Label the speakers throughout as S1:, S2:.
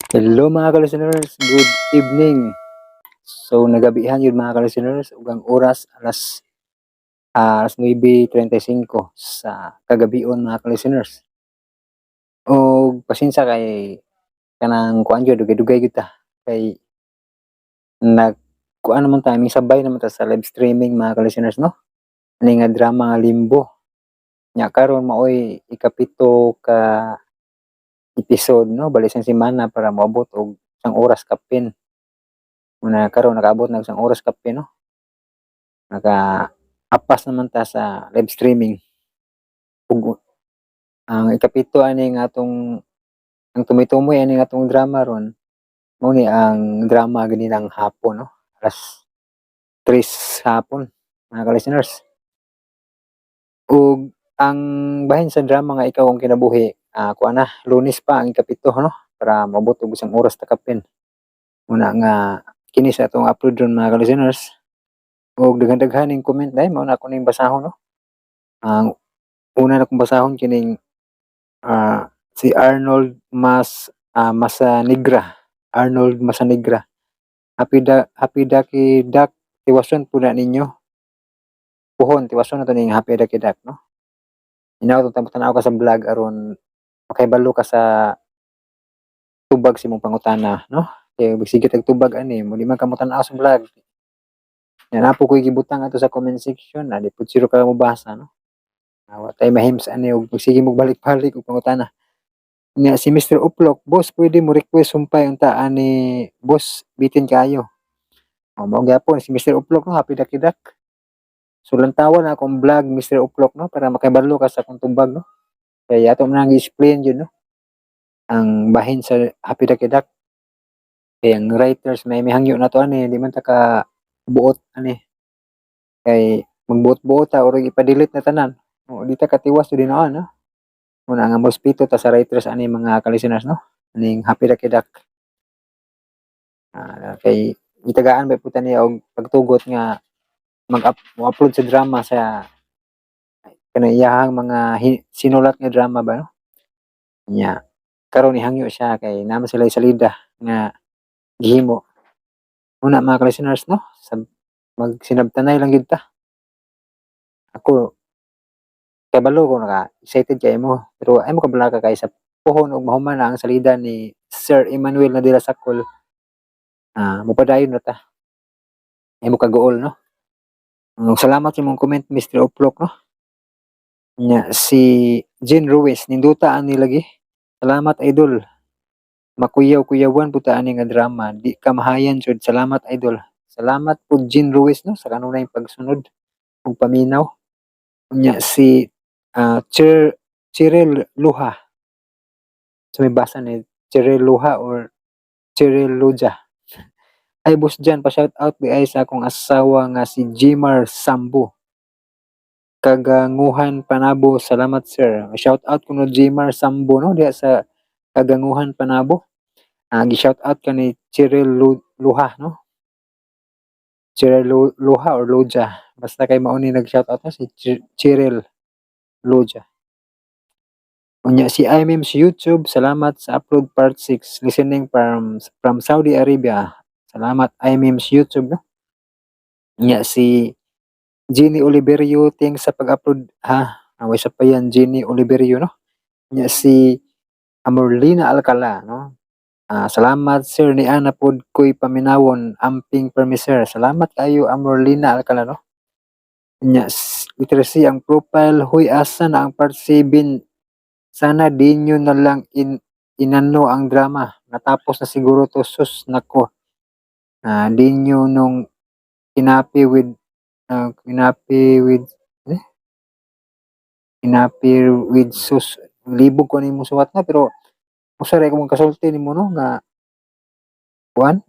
S1: Hello, mga ka-listeners, good evening. So nagabihan yun, mga ka-listeners, ug ang oras alas 9:35 sa kagabion, mga ka-listeners. Og pasensya kay kanang kuan gyud, dugay-dugay gyud ta kay nag kuan naman ta, sabay naman ta sa live streaming, mga ka-listeners, no. Ani nga drama nga Limbo. Nya karon maoy ikapito ka episode, no, bali isang semana para moabot og isang oras kapin. Muna karon nakaabot na og isang oras kapin, no. Naka apas naman ta sa live streaming. Ug ang ikapito ani nga atong ang tumoy-tumoy ani nga atong drama ron mao ni ang drama ganinang hapon, no, alas 3 hapon, mga ka-listeners. Ug ang bahin sa drama nga Ikaw ang Kinabuhi, kuan na, Lunes pa ang ikapito, no, para moabot og isang oras ta kapin. Muna nga kini sa atong upload ron, mga ka-listeners. Ug daghan-daghan ning comment dai, mao na ako ning basahon, no. Ang una na kong basahon kining si Arnold Masanigra, Arnold Masanigra. "Happy da Happy Daki Dak, tiwason pud na ninyo." Puhon tiwason nato ning Happy Daki Dak, no. Inaw tan-aw ka sa vlog aron makahibalo ka sa tubag sa imong pangutana, no. Kay sige tag tubag ani mo di man ka mo tan-aw sa vlog. Nya naa po koy gibutang ato sa comment section na di pud siguro ka mobasa, no. Wa tay mahims ani og magsige mo balik-balik og pangutana. Nya si Mr. Uplok, "Boss, pwede mo request Sumpay unta ani, boss, bitin kaayo." O mao gyapon si Mr. Uplok, no, Happy Daki Dak. So lantawan na akong vlog, Mr. Uplok, no, para makahibalo ka sa akong tubag, no. Kay ato man nang gi-explain jud, no, ang bahin sa Happy Daki Dak. Kay ang writers may mihangyo nato ani, di man ta ka buot ani. Kay magbuot-buot ta or ipa-delete na tanan. O di ta katiwas to din, no. Muna nga morespeto ta sa writers ani, mga ka-listeners, no. Aning Happy Daki Dak. Kay gitagaan ba pud ta niya og pagtugot nga mag-up mo-upload sa drama sa kanang iyahang mga sinulat nga drama ba, no. Nya karon ihangyo siya kay naa man sila salida nga gihimo. Una, mga ka-listeners, no, sab magsinabtanay lang gyud ta. Ako kabalo ko naka excited kaayo mo, pero ay mo kabalaka kay sa puhon og mahuman na ang salida ni Sir Emmanuel Nadira Sakol, mopadayon ra ta. Ay mo kaguol, no. Salamat sa imong comment, Mr. Uplok, no. Nya si Jean Ruiz, "Nindota ani lagi. Salamat, idol. Makuyaw-kuyawan pud ta ani nga drama, di ka mahayan jud. Salamat, idol." Salamat pud, Jean Ruiz, no, sa kanunay pagsunod ug paminaw. Nya si Cheryl Luha. So may basa ni Cheryl Luha or Cheryl Luja. "Ay, Boss Jan, pa-shout out di ay sa akong asawa nga si Jimar Sambo. Kaganguhan, Panabo, salamat, sir." Shout out kuno Jimar Sambo, no, diha sa Kaganguhan, Panabo. Gi-shout out ka ni Cheryl Luha, no. Cheryl Luha or Luja. Basta kay mao ni nag-shout out na si Cheryl Luja. Unya si iMemes YouTube, "Salamat sa upload part 6. Listening from Saudi Arabia." Salamat, iMemes YouTube, no. Nya si Jenny Oliverio, "Thanks sa pag-upload ha." Away sa pa yan, Jenny Oliverio, no. Nya si Amorlina Alcala, no. "Salamat, sir, ni ana pod ko'y paminawon, amping permi, sir." Salamat kayo, Amorlina Alcala, no. Nya literacy ang profile, "Huy, asa na ang part 7? Sana di nyo na lang inano ang drama. Natapos na siguro to, sus nako. Di nyo nung kinapi with eh? Kinapi with sus." Libog ko nimo suwat na, pero usa ra akong kasulti nimo, no, nga kuan.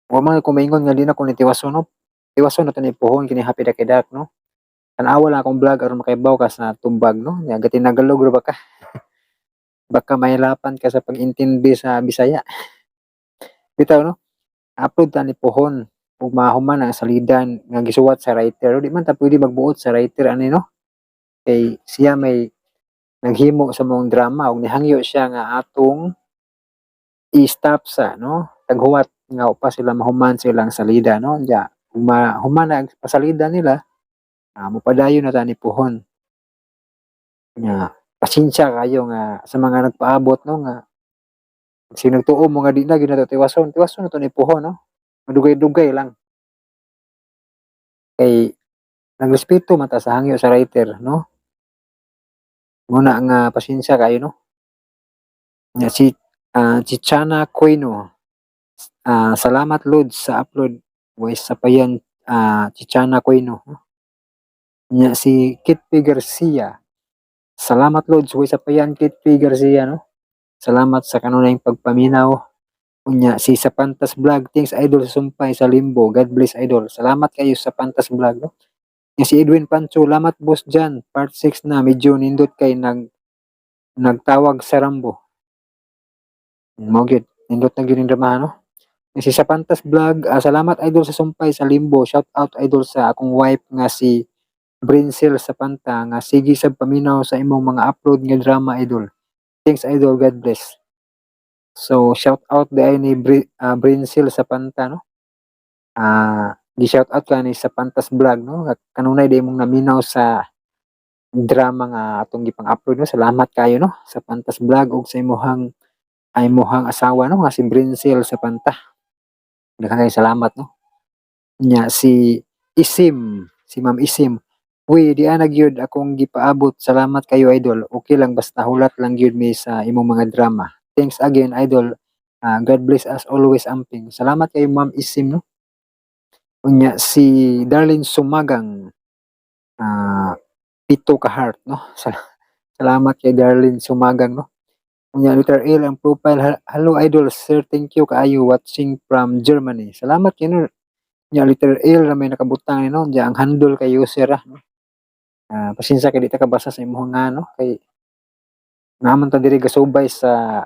S1: Wa man ko maingon nga di na ko ni tiwason, no. Tiwason na to ni puhon kini Happy Daki Dak, no. Tan-awa lang akong vlog aron makahibaw ka sa tubag, no. Nya gatinagalog ra ba ka? Baka mahirapan ka sa pag-intindi sa Bisaya. Bitaw, no. Upload ta ni puhon ug mahuman ang salidan nga gisuwat sa writer. Di man ta pwede magbuot sa writer ani, no. Kay siya may naghimo sa mong drama ug nihangyo siya nga atong I-stop sa, no, taghuwat nga wa pa sila mahuman sa ilang salida, no. Nya human na ang pasalida nila, mopadayon na ta ni puhon. Nya pasensya kayo nga sa mga nagpaabot, no, nga si nagtuo mo nga di na gyud nato tiwason, tiwason na to ni puhon, no. Madugay-dugay lang. Kay nagrespeto man ta sa hangyo sa writer, no. Muna nga pasensya kayo, no. Nya si Chichana Quino, "Salamat Lods sa upload." Way sapayan, Chichana Quino, no. Nya si Kit P. Garcia, "Salamat Lods." Way sapayan, Kit P. Garcia, no. Salamat sa kanunayng pagpaminaw. Unya si Sapantas Vlog, "Thanks idol sa Sumpay sa Limbo. God bless, idol." Salamat kayo sa Pantas Vlog, no. Nya si Edwin Pancho, "Lamat boss Jan, part 6 na medyo nindot kay nagtawag sa Rambo." Mao gyud, nindot na gyud ning dramahan, no. Nya si Sapantas Vlog, "Salamat idol sa Sumpay sa Limbo. Shout out idol sa akong wife nga si Brincel Sapanta nga sige sab paminaw sa imong mga upload nga drama, idol. Thanks idol, God bless." So shout out diay ni Brincel Sapanta, no. Gi-shout out ka ni Sapantas Vlog, no, kanunay diay mong naminaw sa drama nga atong gipang-upload, no. Salamat kayo, no, sa Pantas Vlog ug sa imuhang asawa, no, nga si Brincel Sapanta. Daghan kaayo salamat, no. Nya si Isim, si Ma'am Isim, "Uy, di ana gyud akong gipaabot. Salamat kayo idol. Okay lang basta hulat lang gyud mi sa imong mga drama. Thanks again idol. God bless us always, amping." Salamat kayo, Ma'am Isim, no. Unya si Darlene Sumagang, 7 ka heart, no. Salamat kay Darlene Sumagang, no. Unya letter L ang profile, "Hello idol sir, thank you kaayo, watching from Germany." Salamat kayo, no. Nya letter L ra may nakabutang ni, no. Nya ang handle kay user ra, no. Pasensya kay di ta kabasa sa imong nga, no, kay naa man ta diri gasubay sa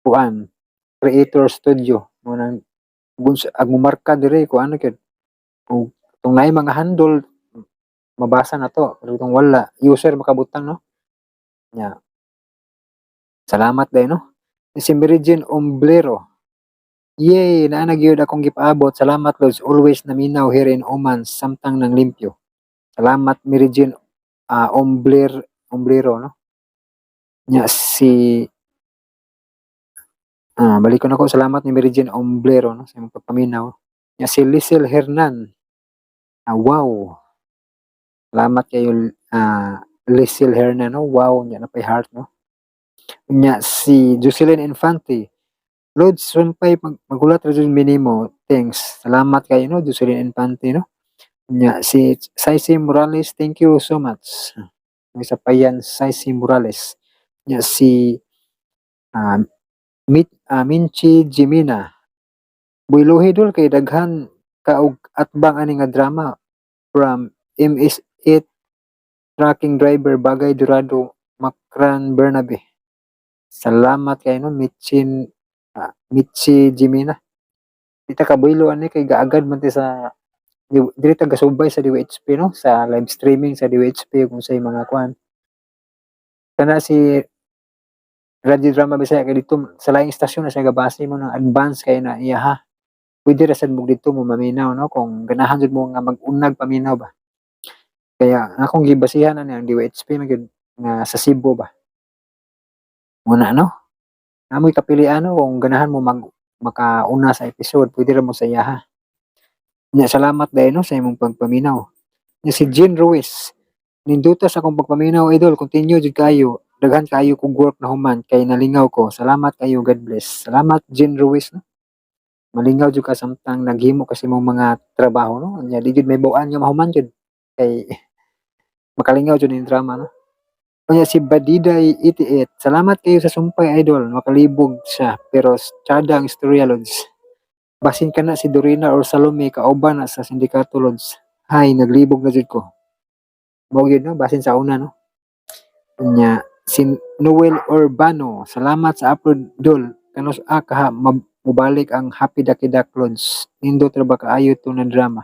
S1: kuan, Creator Studio mo nang ag momarka diri kuan gyud. Ug kung naay mga handle mabasa na to, pero kung wala, user makabutang, no. Nya salamat diay, no. Si Mary Jane Omblero, "Yay, naa na gyud akong gipaabot. Salamat Lods, always naminaw here in Oman samtang nanglimpyo." Salamat, Mary Jane Omblero, no. Nya si balikon ako, salamat ni Mary Jane Omblero, no, sa imong pagpaminaw. Nya si Lizel Hernan, "Wow." Salamat kayo, Lizel Hernan, no. Wow, nya napay heart, no. Nya si Jocelyn Infante, "Lods, sumpay maghulat ra jud mi nimo. Thanks." Salamat kayo, no, Jocelyn Infante, no. Nya si Saisi Morales, "Thank you so much." May sapayan, Saisi Morales. Nya si Minchi Jimina, "Buylohi dol kay daghan ka og atbang ani nga drama from MS8 trucking driver Bagay Dorado Makran Bernabe." Salamat kayo, no, Mitchi Jimina. Di ta kabuylo ani kay gaagad man ti sa diri ta gasubay sa DWHP, no, sa live streaming sa DWHP kung say mga kuan. Kana si Radio Drama Bisaya kay didto sa laing istasyon na siya gabase mo ng advance kay na iya ha. Pwede ra sad mo didto mo maminaw, no, kung ganahan jud mo nga mag-unag paminaw ba. Kaya ang akong gibasihan ani ang DWHP man gyud nga sa Cebu ba. Muna, no. Amoy kapilian, no, kung ganahan mo mag makauna sa episode, pwede ra mo sa iyaha. Nya salamat diay, no, sa imong pagpaminaw. Nya si Jean Ruiz, "Nindota sa akong pagpaminaw idol, continue jud kayo. Daghan kaayo kog work na human kay nalingaw ko. Salamat kayo, God bless." Salamat, Jean Ruiz, no. Malingaw jud ka samtang naghimo ka sa imong mga trabaho, no. Nya di jud mahibaw-an nga mahuman jud kay makalingaw jud ning drama, no. Unya si Badiday 88, "Salamat kayo sa sumpay idol, makalibog siya pero tsada ang istorya lods. Basin kana si Dorina or Salome kauban na sa sindikato lods. Hay, naglibog na jud ko." Mao gyud, no, basin sa una, no. Unya si Noel Urbano, "Salamat sa upload dol. Kanus-a kaha mobalik ang Happy Dakidak lods? Nindot ra ba kaayo to na drama?"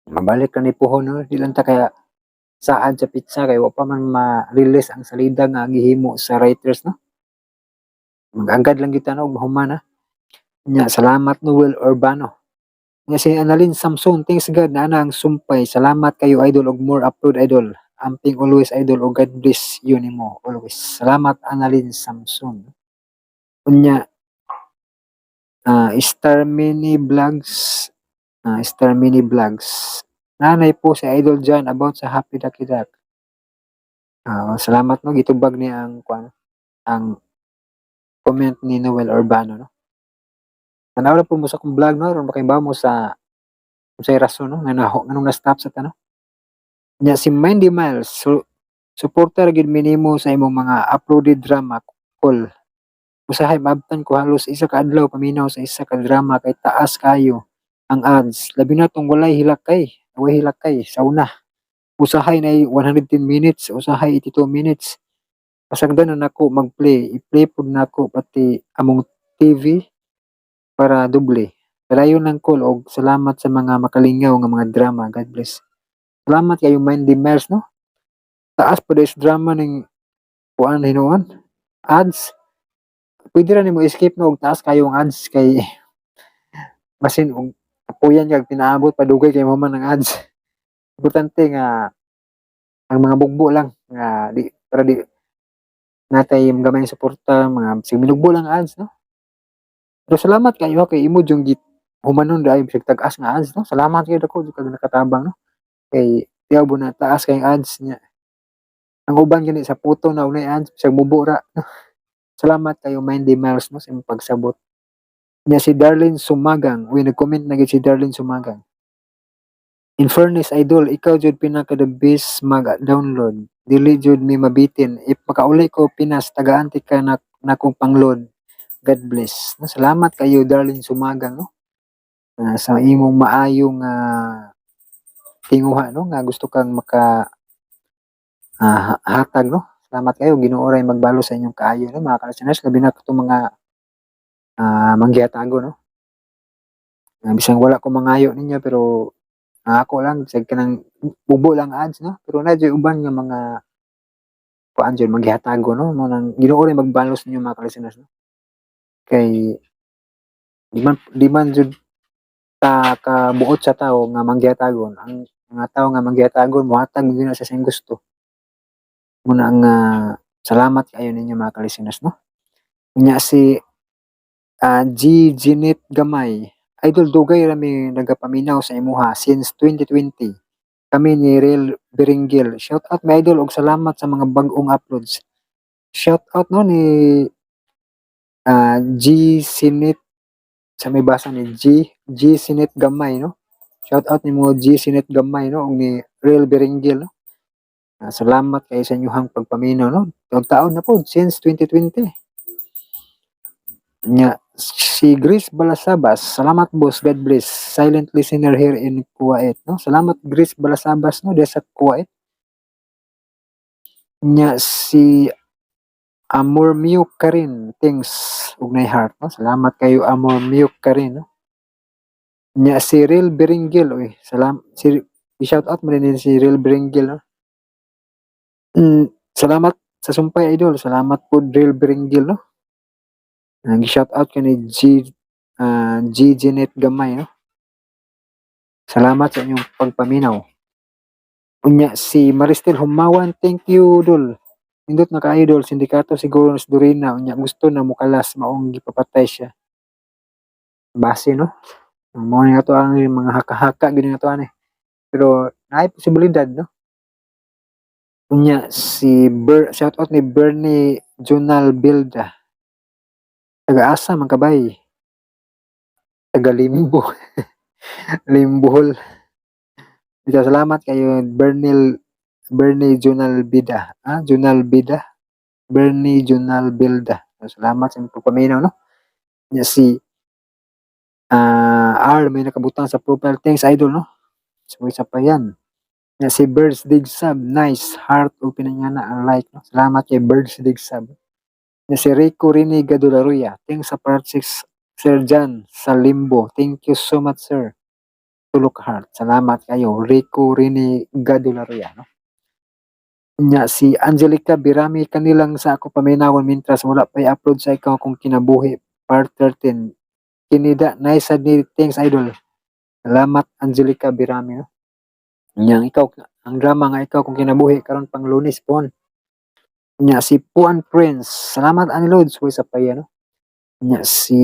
S1: Mabalik ra ni puhon, no, di lang ta kaya saad sa petsa kay wa pa man ma-release ang salida nga gihimo sa writers, no. Mag-agad lang gyud ta, no, ug mahuman na. Nya salamat, Noel Urbano. Nya si Annalyn Samson, thanks God naa na ang sumpay. Salamat kayo, idol, ug more upload, idol. Amping always, idol, ug God bless you nimo always. Salamat, Annalyn Samson. Unya Star Mini Vlogs, Star Mini Vlogs. Nanay po si Idol John about sa Happy Ducky Duck. Salamat, no, gitubag niya ang kuan, ang comment ni Noel Urbano, no. Tanaw lang po mo sa akong vlog, no, aron makahibaw mo sa unsay rason, no, nga naho nganong na-stop sa ta, no. Nya si Mandy Miles, so suporta ra gyud mi nimo sa imong mga uploaded drama call. Usahay maabtan ko halos isa ka adlaw paminaw sa isa ka drama kay taas kayo ang ads. Labi na tong walay hilakay, walay hilakay sa una. Usahay na 110 minutes, usahay 82 minutes. Pasagdan na nako mag-play, i-play pud nako pati among TV para doble. Padayon lang, call, og salamat sa mga makalingaw nga mga drama. God bless. Salamat kayo, Mandy Miles, no. Taas pa sa drama ning kuan hinuon. Ads. Pwede ra nimo skip, no, og taas kayo ang ads kay basin og apuyan kag pinaabot padugay kay mahuman ang ads. Importante nga ang mga bugbo lang nga di para di natay gamay suporta, mga sige minugbo lang ang ads, no. Pero salamat kayo ha, kay imo jung gi humanon dai bisag tag-as nga ads, no. Salamat kayo, dako jud kag nakatabang, no. Kay tiyaw na taas kay ads niya. Ang uban gani sa puto na unay ads bisag mubo ra, no. Salamat kayo, Mandy Miles, no, sa imong pagsabot. Nya si Darlene Sumagang, uy, nag-comment na gyud si Darlene Sumagang. In fairness, idol, ikaw jud pinaka the best mag-download. Dili jud mi mabitin. If makauli ko Pinas, tagaan ka na nakong pangload. God bless. No, salamat kayo, Darlene Sumagang, no. Sa imong maayong tinguha, no, nga gusto kang maka hatag, no. Salamat kayo, Ginoo ray magbalo sa inyong kaayo, no, mga ka-listeners, labi na katong mga manggihatago, no. Bisan wala ko mangayo ninyo, pero ako lang bisag kanang bubo lang ads, no, pero naa jud uban nga mga kuan jud manggihatago, no, mo nang Ginoo ray magbalos ninyo, mga ka-listeners, no. Kay di man jud ta kabuot sa tawo nga manggihatagon. Ang mga tawo nga manggihatagon mohatag gyud na sa siyang gusto. Muna nga salamat kaayo ninyo, mga ka-listeners, no. Unya si G Jeanette Gamay, idol, dugay ra mi nagapaminaw sa imuha since 2020. Kami ni Real Beringil. Shout out my idol og salamat sa mga bag-ong uploads. Shout out, no, ni G Sinit sa may basa ni G G Sinit Gamay, no. Shout out nimo, G Sinit Gamay, no, ug ni Real Beringil, no. Salamat kay sa inyong pagpaminaw, no. Taon na po since 2020. Nya si Grace Balasabas, salamat boss, God bless. Silent listener here in Kuwait, no. Salamat, Grace Balasabas, no, diya sa Kuwait. Nya si Amor Miyuk Karin, thanks ug nay heart, no. Salamat kayo, Amor Miyuk Karin, no. Nya si Real Beringil, oy, salam si i-shout out mo din si Real Beringil, no. Salamat sa sumpay, idol. Salamat po, Real Beringil, no. Gi-shout out ka ni G Jeanette Gamay, no. Salamat sa inyong pagpaminaw. Unya si Maristel Humawan, thank you, dol. Nindot na kaayo, dol, sindikato siguro si Dorina, unya gusto na mukalas maong gipapatay siya. Base, no. Mao ni ato ang mga haka-haka gyud ato ani. Pero naay posibilidad, no. Unya si Ber shout out ni Bernie Junal Bilda. Taga-asa man kabay? Taga Limbo. Limbohol. Bitaw salamat kayo, Bernil Bernie Junal Bida. Junal Bida. Bernie Junal Bilda. Salamat sa inyong pagpaminaw, no. Nya si R may nakabutang sa profile. Thanks, idol, no. So isa pa yan. Nya si Birds Dig Sub, nice heart o pinangana ang like, no. Salamat kay Birds Dig Sub. Nya si Rico Rini Gadularuya, thanks sa part 6, Sir John sa Limbo. Thank you so much, sir. Tulok heart. Salamat kayo, Rico Rini Gadularuya, no. Nya si Angelica Birami kanilang sa ako paminawon mintras wala pay upload sa Ikaw Akong Kinabuhi part 13. Kinida nice sad ni, thanks idol. Salamat, Angelica Birami, no. Nya ang ikaw ang drama nga Ikaw Akong Kinabuhi karon pang Lunes pon. Nya si Puan Prince, salamat ani Lods way sa paya, no. Nya si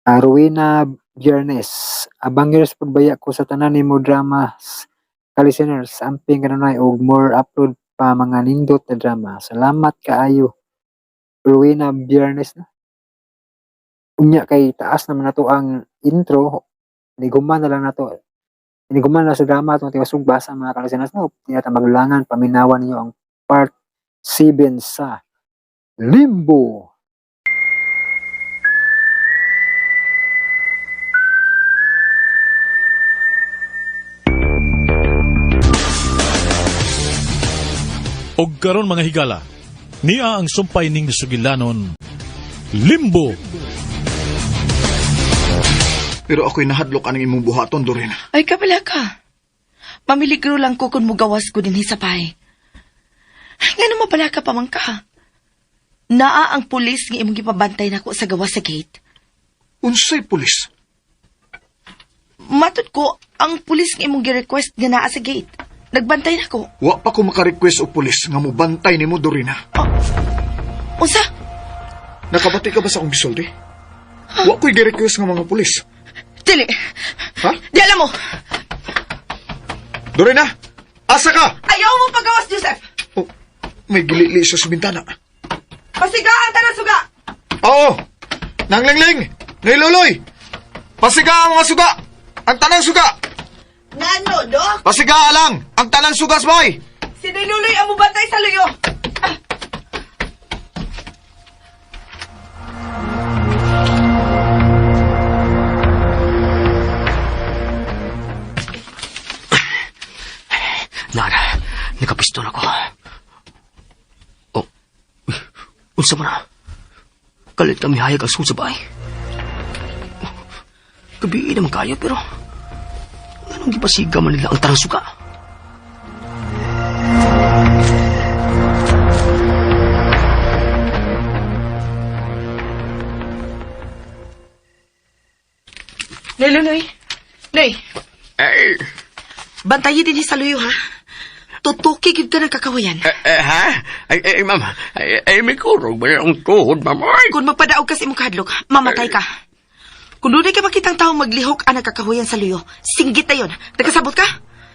S1: Rowena Biernes, abangers pud baya ko sa tanan nimo dramas ka-listeners, amping kanunay og more upload pa mga nindot na drama. Salamat kaayo, Rowena Biernes, no. Unya kay taas naman nato ang intro, niguman na lang nato. Niguman na sa drama atong tiwasog basa, mga ka-listeners, no. Di na ta maglangan, paminawan ninyo ang part 7 sa Limbo.
S2: Og karon, mga higala, niya ang sumpay ning sugilanon, Limbo.
S3: Pero ako'y nahadlok aning imong buhaton, Dorina.
S4: Ay, kabala ka. Mamiligro lang ko kung mugawas ko din sa pay. Ngano mabala ka pa man ka? Naa ang pulis nga imong gipabantay nako sa gawas sa gate.
S3: Unsay pulis?
S4: Matod ko, ang pulis nga imong gi-request nga naa sa gate. Nagbantay nako.
S3: Wa pa ko maka-request og pulis nga mobantay nimo, Dorina.
S4: Unsa?
S3: Nakabati ka ba sa akong gisulti? Wa ko'y gi-request nga mga pulis.
S4: Dili.
S3: Ha?
S4: Di alam mo.
S3: Dorina! Asa ka?
S4: Ayaw mo pagawas, Joseph.
S3: Oh, may gilili siya sa bintana.
S4: Pasiga ang tanan suga.
S3: Oo! Nanglingling! Nailuloy! Pasiga ang mga suga! Ang tanang suga!
S4: Ngano, Dok?
S3: Pasiga lang! Ang tanang suga, bay!
S4: Si Niluloy ang mubantay sa luyo.
S5: Nara, nakapistol ako. Oh, unsa man na? Kalit kami hayag ang sud sa bahay. Gabi naman kayo pero anong gipasiga man nila ang tarang suga?
S4: Niluloy. Noy,
S5: Ay,
S4: bantayi din sa luyo, ha? Tutuki gid ka ng kakawayan.
S5: eh, ha? Ay, ay, ma'am, ay, ay, may kurog ba ang tuhod, ma'am? Ay,
S4: Kung magpadaog ka sa imong kahadlok, mamatay ka. Kung dunay ka makitang tao maglihok ang nakakahuyan sa luyo, singgit na yon. Nagkasabot ka?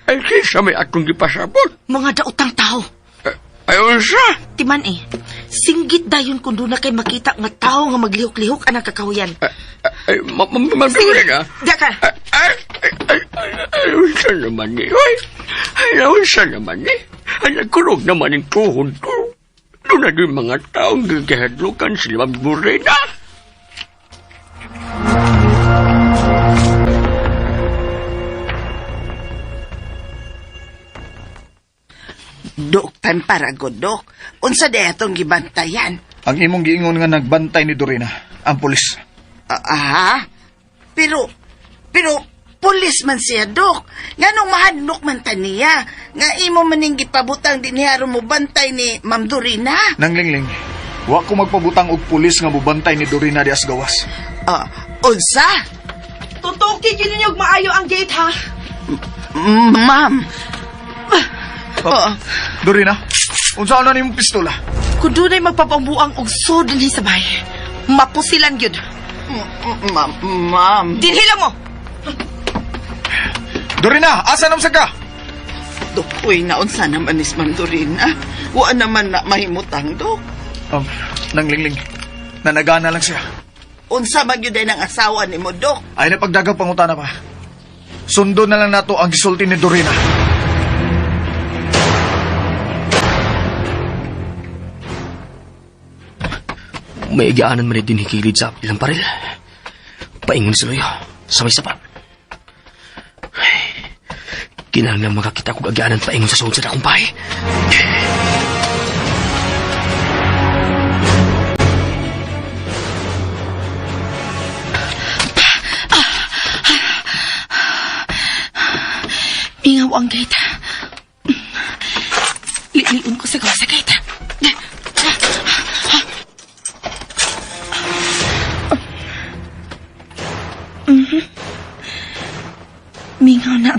S5: Ay, kinsa may atong gipasabot?
S4: Mga daotang tao.
S5: Ay, ay, unsa?
S4: Timan eh. Singgit dayon kung doon na kay makita nga tao nga maglihok-lihok ang nakakahuyan.
S5: Ay, ay, ma'am, ma'am,
S4: Sige,
S5: Dorina.
S4: diya ka.
S5: Ay, ay, ay, ay, ay, unsa naman ni? Ay, ay, unsa naman ni? Ay, nagkurog naman ang tuhod ko. Doon na yung mga taong gigahadlukan sila, Ma'am Morena.
S6: Dok, tan para godok. Unsa di atong gibantayan?
S3: Ang imong giingon nga nagbantay ni Dorina, ang pulis.
S6: Ah, ah, pero, pero, pulis man siya, Dok. Nganong mahadlok man ta niya? Nga imo maning gipabutang din niya aron mo bantay ni Ma'am Dorina.
S3: Nanglingling, wa ko magpabutang og pulis nga mobantay ni Dorina di gawas.
S6: Ah, unsa?
S4: Tutuki gyud ninyo og maayo ang gate ha.
S6: Ma'am.
S3: Oh. Dorina, unsa na nimong pistola?
S4: Kung dunay magpapambuang og sud dinhi sa bahay, mapusilan gyud.
S6: Ma'am, ma'am.
S4: Dinhi lang mo.
S3: Dorina, asa naman sa ka?
S6: Dok, uy, naunsa naman is Ma'am Dorina. Wa naman na mahimutang, Dok.
S3: Nanglingling, nanagana lang siya.
S6: Unsa man gyud ay ang asawa nimo, Dok?
S3: Ay na pagdagang pangutana pa. Sundon na lang nato ang gisulti ni Dorina.
S5: May igaanan man din hikilid sa ilang paril. Paingon sa luyo, sa may sapa. Ay, kinahanglan makakita kog agyaanan paingon sa sulod sa dakong bahay.
S4: Mingaw ang gate.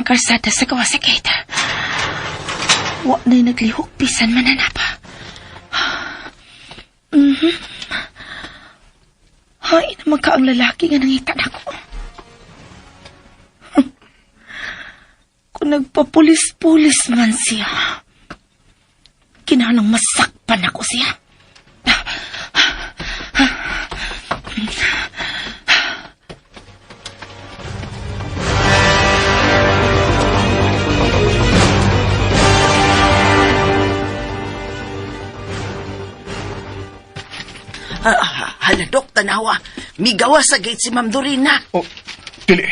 S4: karsada sa gawas sa gate. Wa na'y naglihok bisan mananapa. Hay naman ka ang lalaki nga nangita nako. Kung nagpapulis-pulis man siya, kinahanglang masakpan ako siya.
S6: Hala, Dok, tanawa. Migawa sa gate si Ma'am Dorina.
S3: Oh, dili.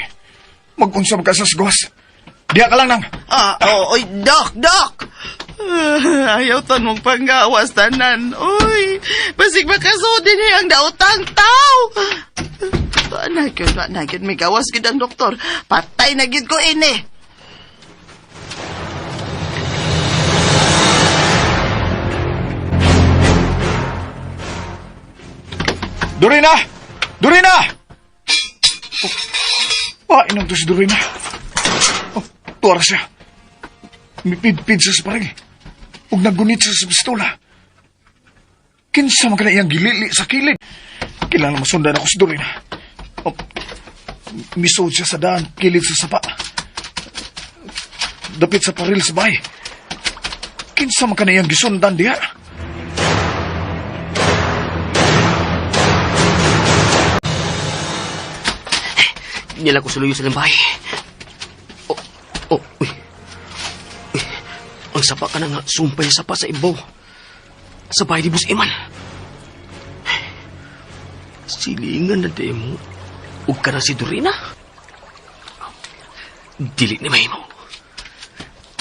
S3: Mag-unsa ka sa gawas. Diha ka lang nang.
S6: Ah, oh, oy, Dok, Dok! Ayaw tan mong panggawas tanan. Uy, basig makasudin ni ang daotang tao. Wa na gyud, wa na gyud. Migawas gyud ang doktor. Patay na gyud ko ini.
S3: Dorina! Dorina! Oh, inom to si Dorina. Oh, tuwara siya. Mipidpid siya sa paril. Ug naggunit siya sa pistola. Kinsa man ka na iyang gilili sa kilid. Kailangan masundan ako si Dorina. Oh, misod siya sa daan, kilid sa sapa. Dapit sa paril sa bahay. Kinsa man ka na iyang gisundan diha.
S5: Nila ko suluyo sa bahay. Oh, oh, uy. Uy, ang sapa ka na nga, sumpay sapa sa ibaw. Sa bahay ni Boss Iman. Silingan na di mo. Ug ka na si Dorina. Dili ni mahimo.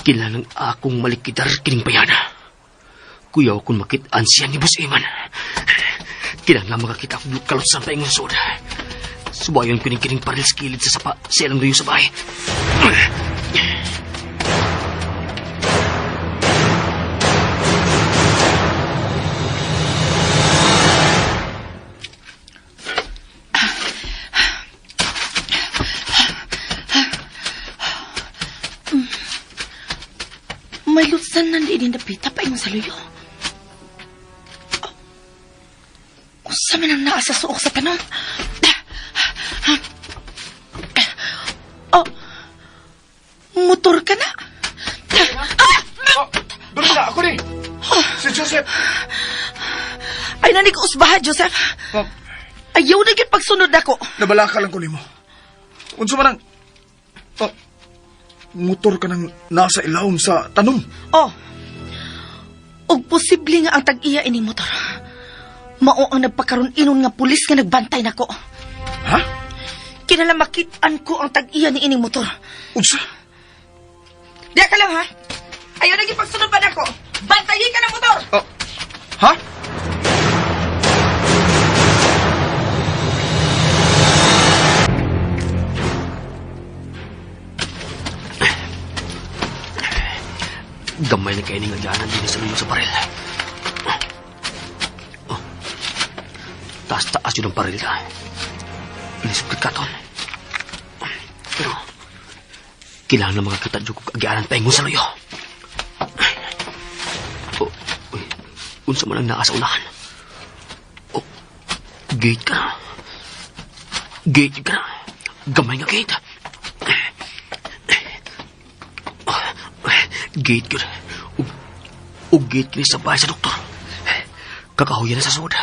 S5: Kailangan akong malikidar kining bayana. Kuyaw kung makitaan siya ni Boss Iman. Kailangan makakita akong kalutsan pa ingon soda. Subayon ko kining paril sa kilid sa sapa sa ilang luyo sa bahay.
S4: May lutsan na din dapita pa ingon sa luyo. Unsa man ang naa sa suok sa tanom? Oh, motor ka na.
S3: Oh, Dorina, ako ni. Si Joseph.
S4: Ay nanig usbaha, Joseph.
S3: Oh,
S4: Ayaw na gyud pagsunod ako.
S3: Nabalaka lang ko nimo. Unsa man ang oh, motor ka nang nasa ilawom sa tanom.
S4: Oh. Og posible nga ang tag-iya ining motor. Mao ang nagpakaroon inon nga pulis nga nagbantay nako.
S3: Ha?
S4: Kinala makit-an ko ang tag-iya ni ining motor.
S3: Unsa?
S4: Diya ka lang ha. Ayaw na gyud pagsunod pa nako. Bantayi ka ng motor.
S3: Oh, ha?
S5: Gamay na kayo ng agyanan din sa luyo sa paril. Oh. Taas-taas yun ang paril ka. Ilisod ka katon. Pero, kailangan na makakita dyan kung agyanan pa ingon sa luyo. Oh, uy, unsa man ang naa sa unahan. Oh, gate ka na. Gate ka na. Gamay nga gate. Gate yun. Ug gate kini sa bahay sa doktor. Kakahuyan na sa sud.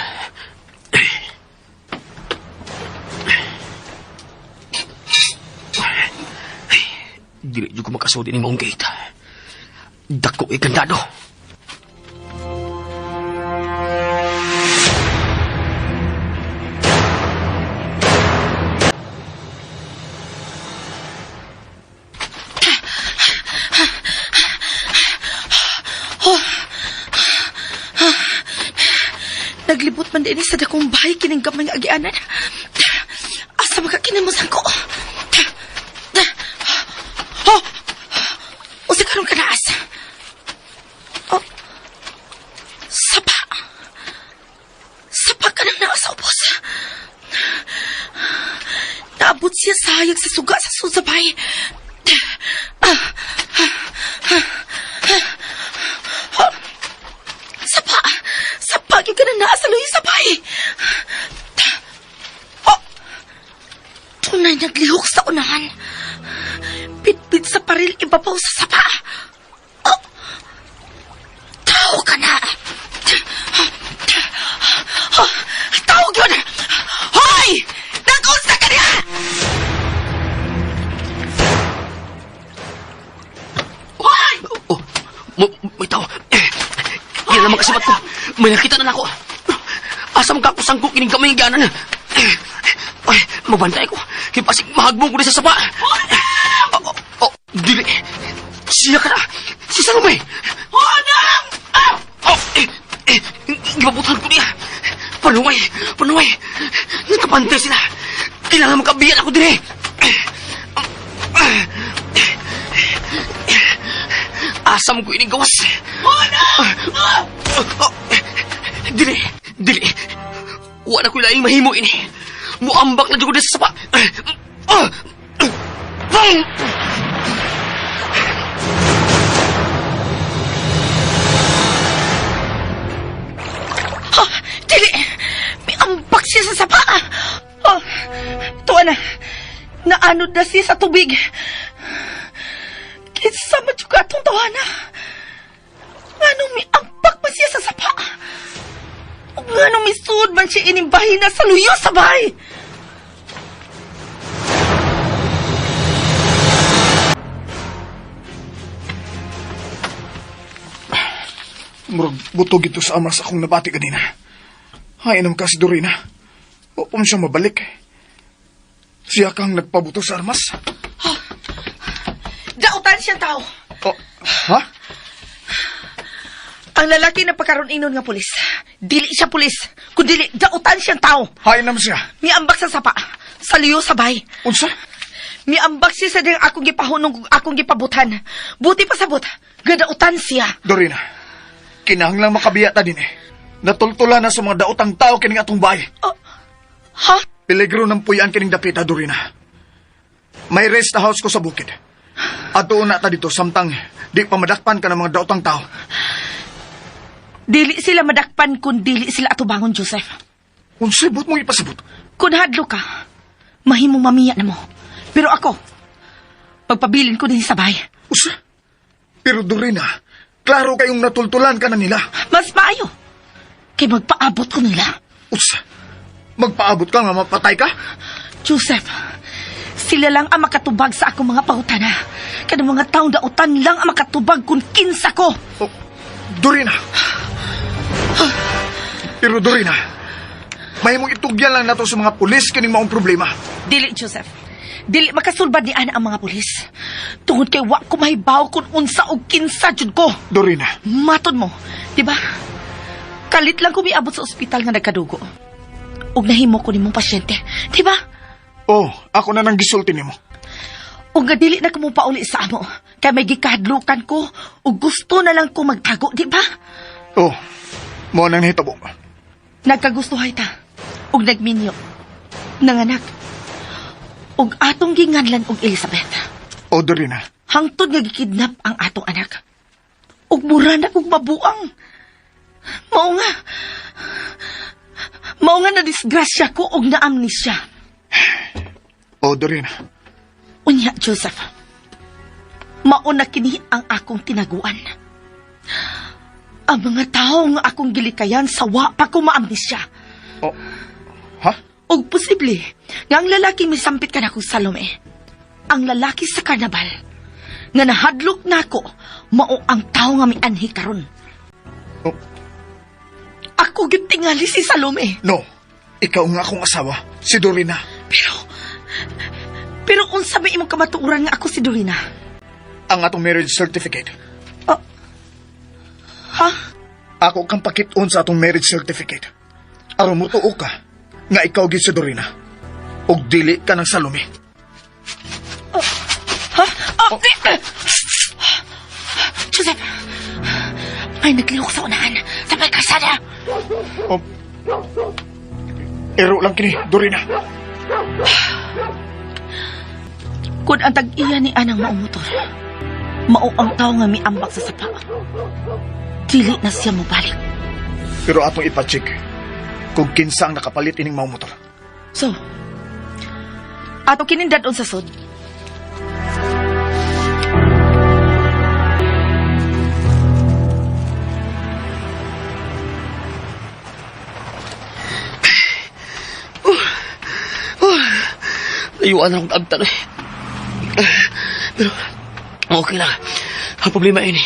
S5: Dili jud ko makasud ining maong gate. Dako ikandado.
S4: Naglibot man din sa dakong bahay kining gamay nga agianan. Asa maka kinimusan ko? Oh! Usa karon ka naas. Oh. Sapa. Sapa ka nang naa sa ubos. Naabot siya sa hayag sa suga sa susabay. Naa sa luyo sa bahay. Oh! Tunay naglihok sa unahan. Pitpit sa paril, ibabaw sa sapa. Oh! Tao ka na! Tawag yun! Hoy! Nag-unsa ka niya! Hoy!
S5: Oh, may tao. Di na naman kasibat ko. May nakita na nako. Asa man ka ako sangko kining gamay nga ganan. Ay, magbantay ko. Kay pasig mahagbong ko ni sa sapa. Oh, oh, oh, dili. Siya ka na. Si Salome.
S4: Honang!
S5: Ah! Oh, gibabutan ko niya. Panuway, panuway. Nagkapantay sila. Kailangan makabiyan ako dire. Asam ko ining gawas.
S4: Honang!
S5: Oh, dili, dili. Wala ko laing mahimo ini. Muambak na jud ko sa sapa.
S4: Oh, dili! May ambak siya sa sapa! Oh, tuwa na. Naanod na siya sa tubig. Kinsa man jud ka atong tawana. Nganong may ambak pa siya sa sapa? Ug nganong misuod man siya ining bahina sa luyo sa bahay?
S3: Murag butog ito sa amas akong nabati kanina. Hay, anong ka si Dorina. Wa pa man siya mabalik. Siya kang nagpabuto sa armas?
S4: Dautan siyang tao.
S3: Oh, ha?
S4: Ang lalaki na pagkaroon inon nga pulis. Dili siya pulis, kundi dautan siyang tao.
S3: Hay naman siya.
S4: Miambak sa sapa, sa liyo sa bahay.
S3: Unsa?
S4: Miambak siya sa diyang akong gipahunong akong gipabutan. Buti pa sabot, gadautan siya.
S3: Dorina, kinahanglang makabiya ta din eh. Natultula na sa mga daotang tao kining atong bahay.
S4: Oh, ha?
S3: Peligro ng puyan kining dapita, Dorina. May rest house ko sa bukid. At doon na ta dito, samtang di pa madakpan ka ng mga daotang tao.
S4: Dili sila madakpan kung dili sila atubangon, Joseph.
S3: Unsay buot mong ipasabot?
S4: Kung hadlo ka, mahimong mamiya na mo. Pero ako, pagpabilin ko din sa bahay.
S3: Usa? Pero Dorina, klaro kayong natultulan ka na nila.
S4: Mas maayo, kay magpaabot ko nila.
S3: Usa? Magpaabot ka nga mapatay ka?
S4: Joseph, sila lang ang makatubag sa akong mga pangutana. Kada mga taong dautan lang ang makatubag kung kinsa ko.
S3: Oh, Dorina! Pero Dorina, may mong itugyan lang nato sa mga pulis kining maong problema.
S4: Dili, Joseph. Dili makasulbad ni ana ang mga pulis. Tungod kay wa ko mahibaw kung unsa og kinsa jud ko.
S3: Dorina,
S4: Matod mo, di ba? Kalit lang ko miabot sa ospital nga nagkadugo. Ug nahimo ko nimong pasyente, di ba?
S3: oh, ako na nang gisulti nimo.
S4: Ug nga dili na ko mo pauli sa amo. Kay may gikahadlukan ko ug gusto na lang ko magtago, di ba?
S3: Oh, mo nang nahitabo.
S4: Nagkagustuhay ta. Ug nagminyo. Nanganak. Ug atong ginganlan og Elizabeth.
S3: Oh, Dorina,
S4: Hangtod nga gikidnap ang atong anak. Ug mura na kog mabuang. Mao nga. Mao nga na disgrasya ko og naamnisya.
S3: Oh, Dorina,
S4: Unya, Joseph. Mao na kini ang akong tinaguan. Ang mga tao nga akong gilikayan sa wa pa ko maamnisya.
S3: Oh, ha?
S4: Og posible nga ang lalaki misampit ka na kong Salome. Ang lalaki sa karnabal nga nahadlok nako mao ang tao nga mianhi karon.
S3: Oh.
S4: Ako gyud tingali si Salome.
S3: No, ikaw nga akong asawa, si Dorina.
S4: Pero unsa may imong kamatuoran nga ako si Dorina?
S3: Ang atong marriage certificate.
S4: Oh. Ha?
S3: Ako kang pakit-on sa atong marriage certificate. Aron mo tuo ka nga ikaw gyud si Dorina. Og dili ka ng Salome.
S4: Ha? Oh, oh. Joseph! May naglihok sa unahan. Sa may kalsada.
S3: Oh. Ero lang kini, Dorina.
S4: Kung ang tag-iya ni Anang maumotor, mao ang tao nga miambak sa sapa. Dili na siya mobalik.
S3: Pero atong ipacheck. Kung kinsa ang nakapalit ining mao motor.
S4: So, ato kinindad-on sa sud.
S5: Layuan na akong taabtan eh. Pero, okay lang. Ang problema ini.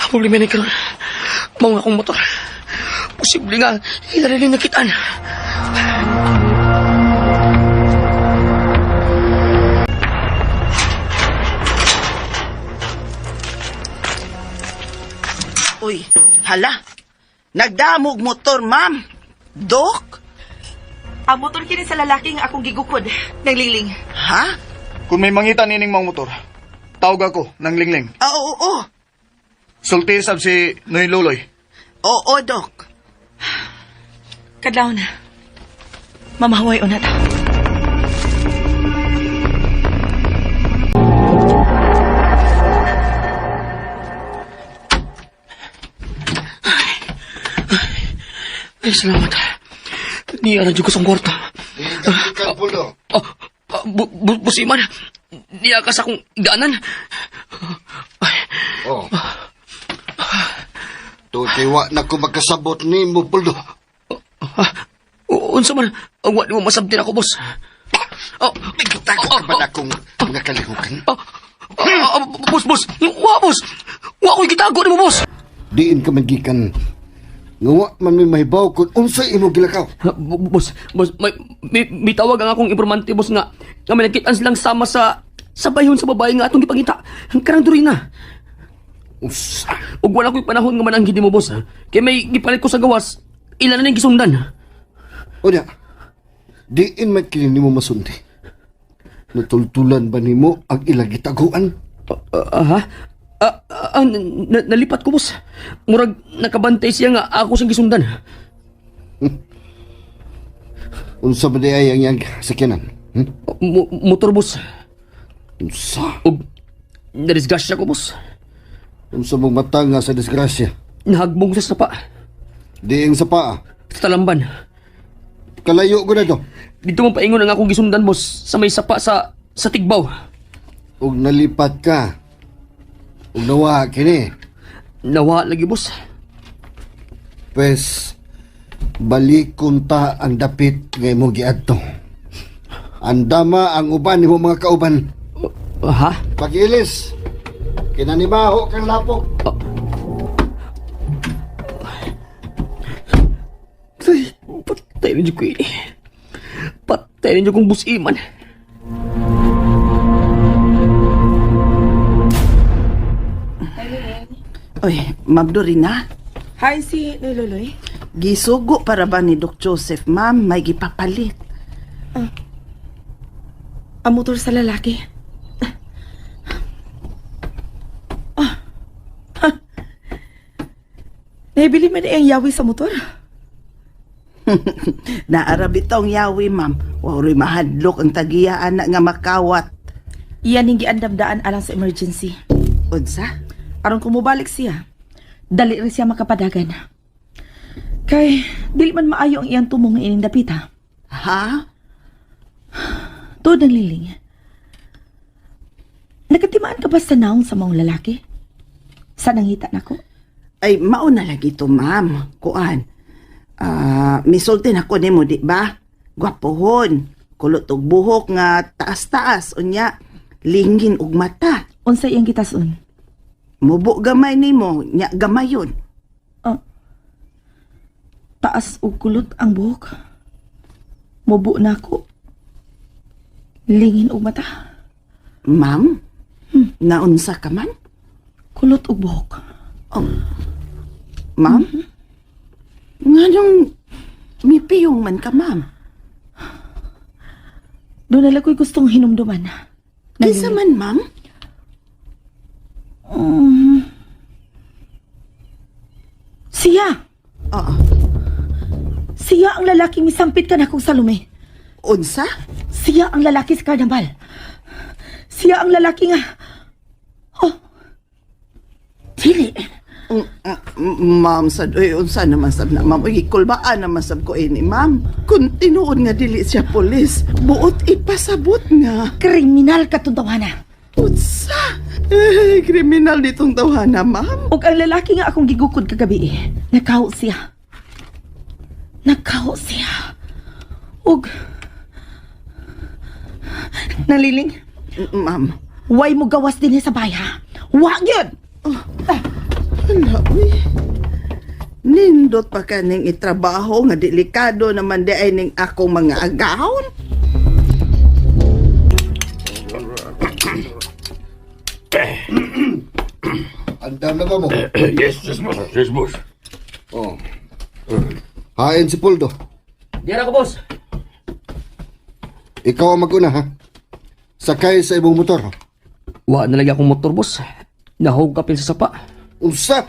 S5: Ang problema ini karon. Mao nga akong motor. Posible nga, hilarilin na kitaan.
S6: Uy, hala. Nagdamog motor, ma'am. Dok?
S4: Ang motor kini sa lalaki nga akong gigukod ng liling.
S6: Ha?
S3: Kung may mangita nining mao motor, tawag ako ng lingling.
S6: Ah, oo, oo.
S3: Sulti sab si Noy Luloy.
S6: Oo, Dok.
S4: Kadlaw na. Mamahaway una ta.
S5: Ay, salamat. Niya na dyan ko sa kwarta. Oh, busiman. Niya ka sa akong daanan. Ay,
S7: Oh. Tutiwa na ko magkasabot ni mo, Puldo.
S5: ah, unsa man, ang wa mo masabtin ako, boss. Oh,
S7: Nagtago ka ba na akong mga kalihukan?
S5: Boss, boss. Wa, boss. Wa ko'y gitago ni mo, boss.
S7: Diin ka man gikan. Nga wa man may mahibaw kung unsay imo gilakaw.
S5: Boss, boss, may tawag ang akong informante, boss, nga, nga may nagkitaan silang sama sa bayhon sa babae nga atong gipangita. Ang karang duri na.
S7: Usa.
S5: Ug wala ko'y panahon nga mananggid mo, boss. Ha? Kay may gipalit ko sa gawas, ilan na ning gisundan.
S7: Unya, diin man kini nimo masundi. Natultulan ba nimo ang ilang gitaguan?
S5: Ha? Nalipat ko, boss. Murag nakabantay siya nga ako siyang gisundan.
S7: Unsa ba di ay ang iyang sakyanan? Hmm?
S5: Motor, boss.
S7: Unsa?
S5: Ug nadisgrasya ko, boss.
S7: Unsa mong mata nga sa disgrasya?
S5: Nahagbong sa sapa.
S7: Diin sa paa.
S5: Sa talamban.
S7: Kalayo ko na to.
S5: Dito mo paingon ang akong gisundan, boss, sa may sapa sa Tigbaw.
S7: Ug nalipat ka. Ug nawa kini.
S5: Nawa lagi, boss.
S7: Pwes, balikon ta ang dapit nga imong giadto. Andama ang uban nimo mga kauban.
S5: Ha?
S7: Pagilis, kinanimaho kang lapok.
S5: Ay, patay na dyan ko ini. Patay na dyan kong busiman.
S6: Uy, Ma'am Dorina.
S4: Hi, si Lululoy.
S6: Gisugo para ba ni Doc Joseph, ma'am? May gipapalit.
S4: Ang motor sa lalaki. Ah. Ah. Nahibili man ang yawi sa motor.
S6: Naarabi tong yawi, ma'am. Wawro'y mahadlok ang tagiya anak nga makawat.
S4: Iyan ang giandamdaan alang sa emergency.
S6: Unsa?
S4: Aron kumubalik siya, dali rin siya makapadagan. Kay, dili man maayo ang iyang tumong nga ining dapita.
S6: Ha?
S4: Tuod ang liling. Nakatimaan ka ba sa naong sa maong lalaki? Sa nangita nako?
S6: Ay, mauna lagi to, ma'am. Kuan. Ah, misulti na ko nimo, di ba? Gwapohon. Kulot og buhok nga taas-taas unya lingin og mata.
S4: Unsa iyang gitason?
S6: Mubo gamay nimo, nya gamayon.
S4: Taas og kulot ang buhok. Mubo na ako. Lingin og mata.
S6: Ma'am? Naunsa ka man?
S4: Kulot og buhok.
S6: Oh. Ma'am? Nganong mipiyong man ka, ma'am?
S4: Doon na lang ko'y gustong hinumduman.
S6: Kinsa man, ma'am?
S4: Siya!
S6: Oo.
S4: Siya ang lalaking misampit ka na kong Salome.
S6: Unsa?
S4: Siya ang lalaki sa karnabal. Siya ang lalaki nga... Oh! Dili.
S6: Ma'am, sad, uy, unsa naman sab na, ma'am. Uy, gikulbaan naman sab ko ini, ma'am. Kung tinuod nga dili siya pulis, buot ipasabot nga.
S4: Kriminal ka tong tawhana.
S6: Unsa? Eh, kriminal ditong tawhana, ma'am.
S4: Ug ang lalaki nga akong gigukod kagabi, eh, nakaho siya. Nakaho siya. Ug naliling,
S6: Ma'am.
S4: way mo gawas din sa bahay, ha? Wa gyud!
S6: Hala, uy. Nindot pa kaning itrabaho nga delikado naman di ay ning akong mga agahon.
S7: Andam na ba mo?
S5: Yes, yes, boss. Yes, boss.
S7: Oh. Hain si Poldo.
S8: Diyan ako, boss.
S7: Ikaw ang maguna, ha? Sakay sa imong motor.
S8: Wa na lagi akong motor, boss. Nahog kapil sa sapa.
S7: Unsa?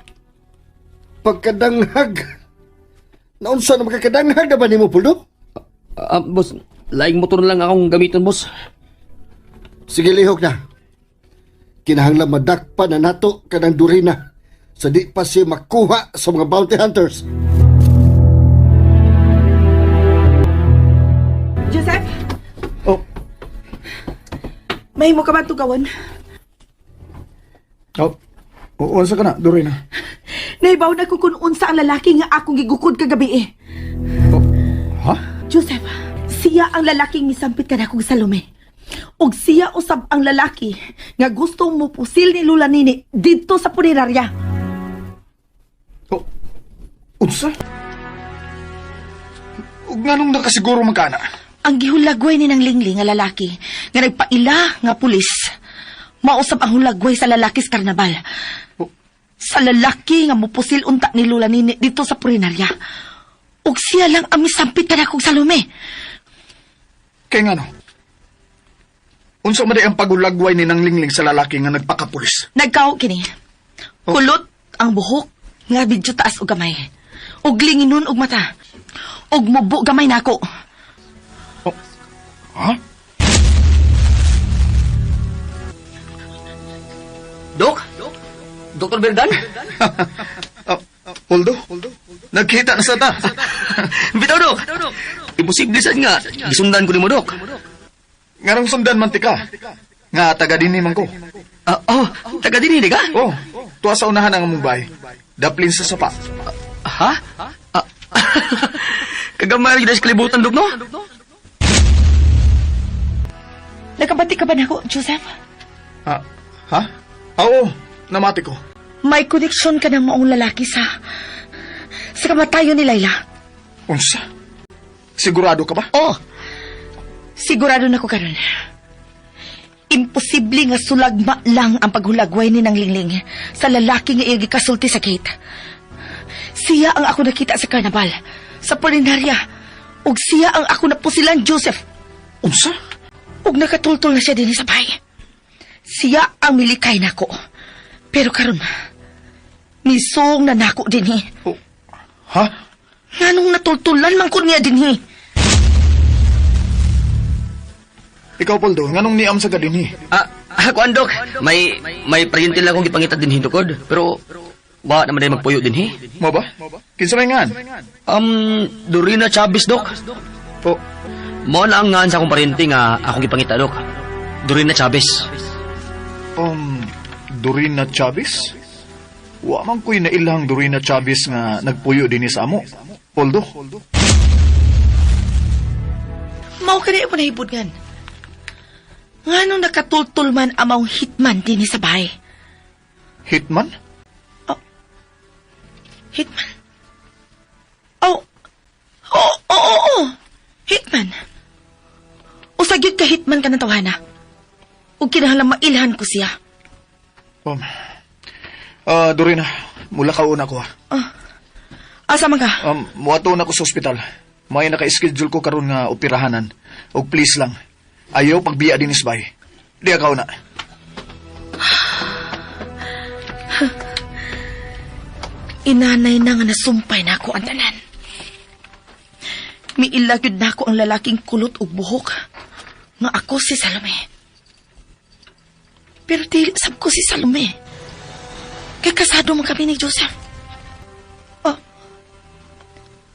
S7: Pagkadanghag. Naunsa na makakadanghag na ba nimo, Poldo?
S8: Boss, laing motor na lang akong gamiton, boss.
S7: Sige, lihok na. Kinahanglan madakpa na nato kanang Dorina sa di pa siya makuha sa mga bounty hunters.
S4: Joseph,
S3: Oh,
S4: may mo ka ba tugawan?
S3: oh. Unsa ka na, Dorina?
S4: Naibaw na ko kung unsa ang lalaki nga akong gigukod kagabi eh.
S3: Ha?
S4: Joseph, siya ang lalaking misampit ka na kong Salome. Og siya usab ang lalaki nga gustong mo pusil ni Lula Nini didto sa punerarya.
S3: Oh, unsa? Ug nganong nakasiguro man ka na?
S4: Ang gihulagway ni ng lingling nga lalaki nga nagpaila nga pulis. Mausab ang hulagway sa lalaki sa karnabal.
S3: Oh.
S4: Sa lalaki nga mupusil unta ni Lula Nini dito sa punerarya. Og siya lang ang misampit ka na kong Salome.
S3: Kay ngano? Unsa man di ang pagulagway ni nang lingling sa lalaki nga nagpakapulis?
S4: Nagkaw kini. Kulot ang buhok nga bidyo taas og gamay. Og linginon og mata. Og mubo gamay nako.
S3: Ha?
S8: Dok? Dr. Berdan?
S3: Oh, Poldo? Nagkita na sa ta.
S8: Bitaw, Dok. Imposible sad nga. Gisundan ko ni mo, Dok.
S3: Ngarong sundan man tika. Nga taga dinhi man ko.
S8: Oh, taga din hindi ka?
S3: Oh, tuwa sa unahan ang among bahay. Daplin sa sapa.
S8: Ha? Ah, Kagamay rin sa kalibutan, Dok, no?
S4: Nakabati ka ba nako, Joseph?
S3: Ha? Ha? Ah, Oo, namati ko.
S4: May koneksyon ka ng maong lalaki sa kamatayon ni Laila.
S3: Unsa? Sigurado ka ba?
S4: Oh, sigurado na ko karon. Imposible nga sulagma lang ang paghulagway ni nang lingling sa lalaki nga iyang gikasulti sa gate. Siya ang ako nakita sa karnabal, sa pulinarya, ug siya ang ako napusilan, Joseph.
S3: Unsa?
S4: Ug nakatultol na siya dinhi sa bahay. Siya ang milikay nako. Pero karon, misong na nako dinhi.
S3: Oh. Ha?
S4: Nganong natultulan man ko niya dinhi?
S3: Ikaw, Poldo, nganong niam sa gadinhi?
S8: Kuan, Dok. May paryente lang akong gipangita din hindukod. Pero, wa naman day magpuyo din, he.
S3: Mo ba? Kinsa may ngan?
S8: Dorina Chavez, Dok.
S3: Oh,
S8: Mo na ang ngan sa akong paryente nga akong gipangita, Dok. Dorina Chavez.
S3: Dorina Chavez? Wa man ko'y nailang Dorina Chavez nga nagpuyo dinhi sa amo. Poldo?
S4: Mao kani mo nahibod ngan. Nganong nakatultul man amaw hitman dinhi sa bahay?
S3: Hitman?
S4: Hitman? Oh, oo, oo, oo. Hitman. Usa gyud ka hitman ka ng tawhana. Ug kinahanglan mailhan ko siya.
S3: Dorina, mula ka una ko ha.
S4: Asa man ka?
S3: Muato na ko sa ospital. May naka-schedule ko karon nga operahanan. Og please lang, ayaw pagbiya din isbay. Di ka una.
S4: Inanay na nga nasumpay na ako ang tanan. Miila gyud nako ang lalaking kulot ug buhok nga ako si Salome. Pero dili sab ko si Salome. Kay kasado man kami ni Joseph. Oh,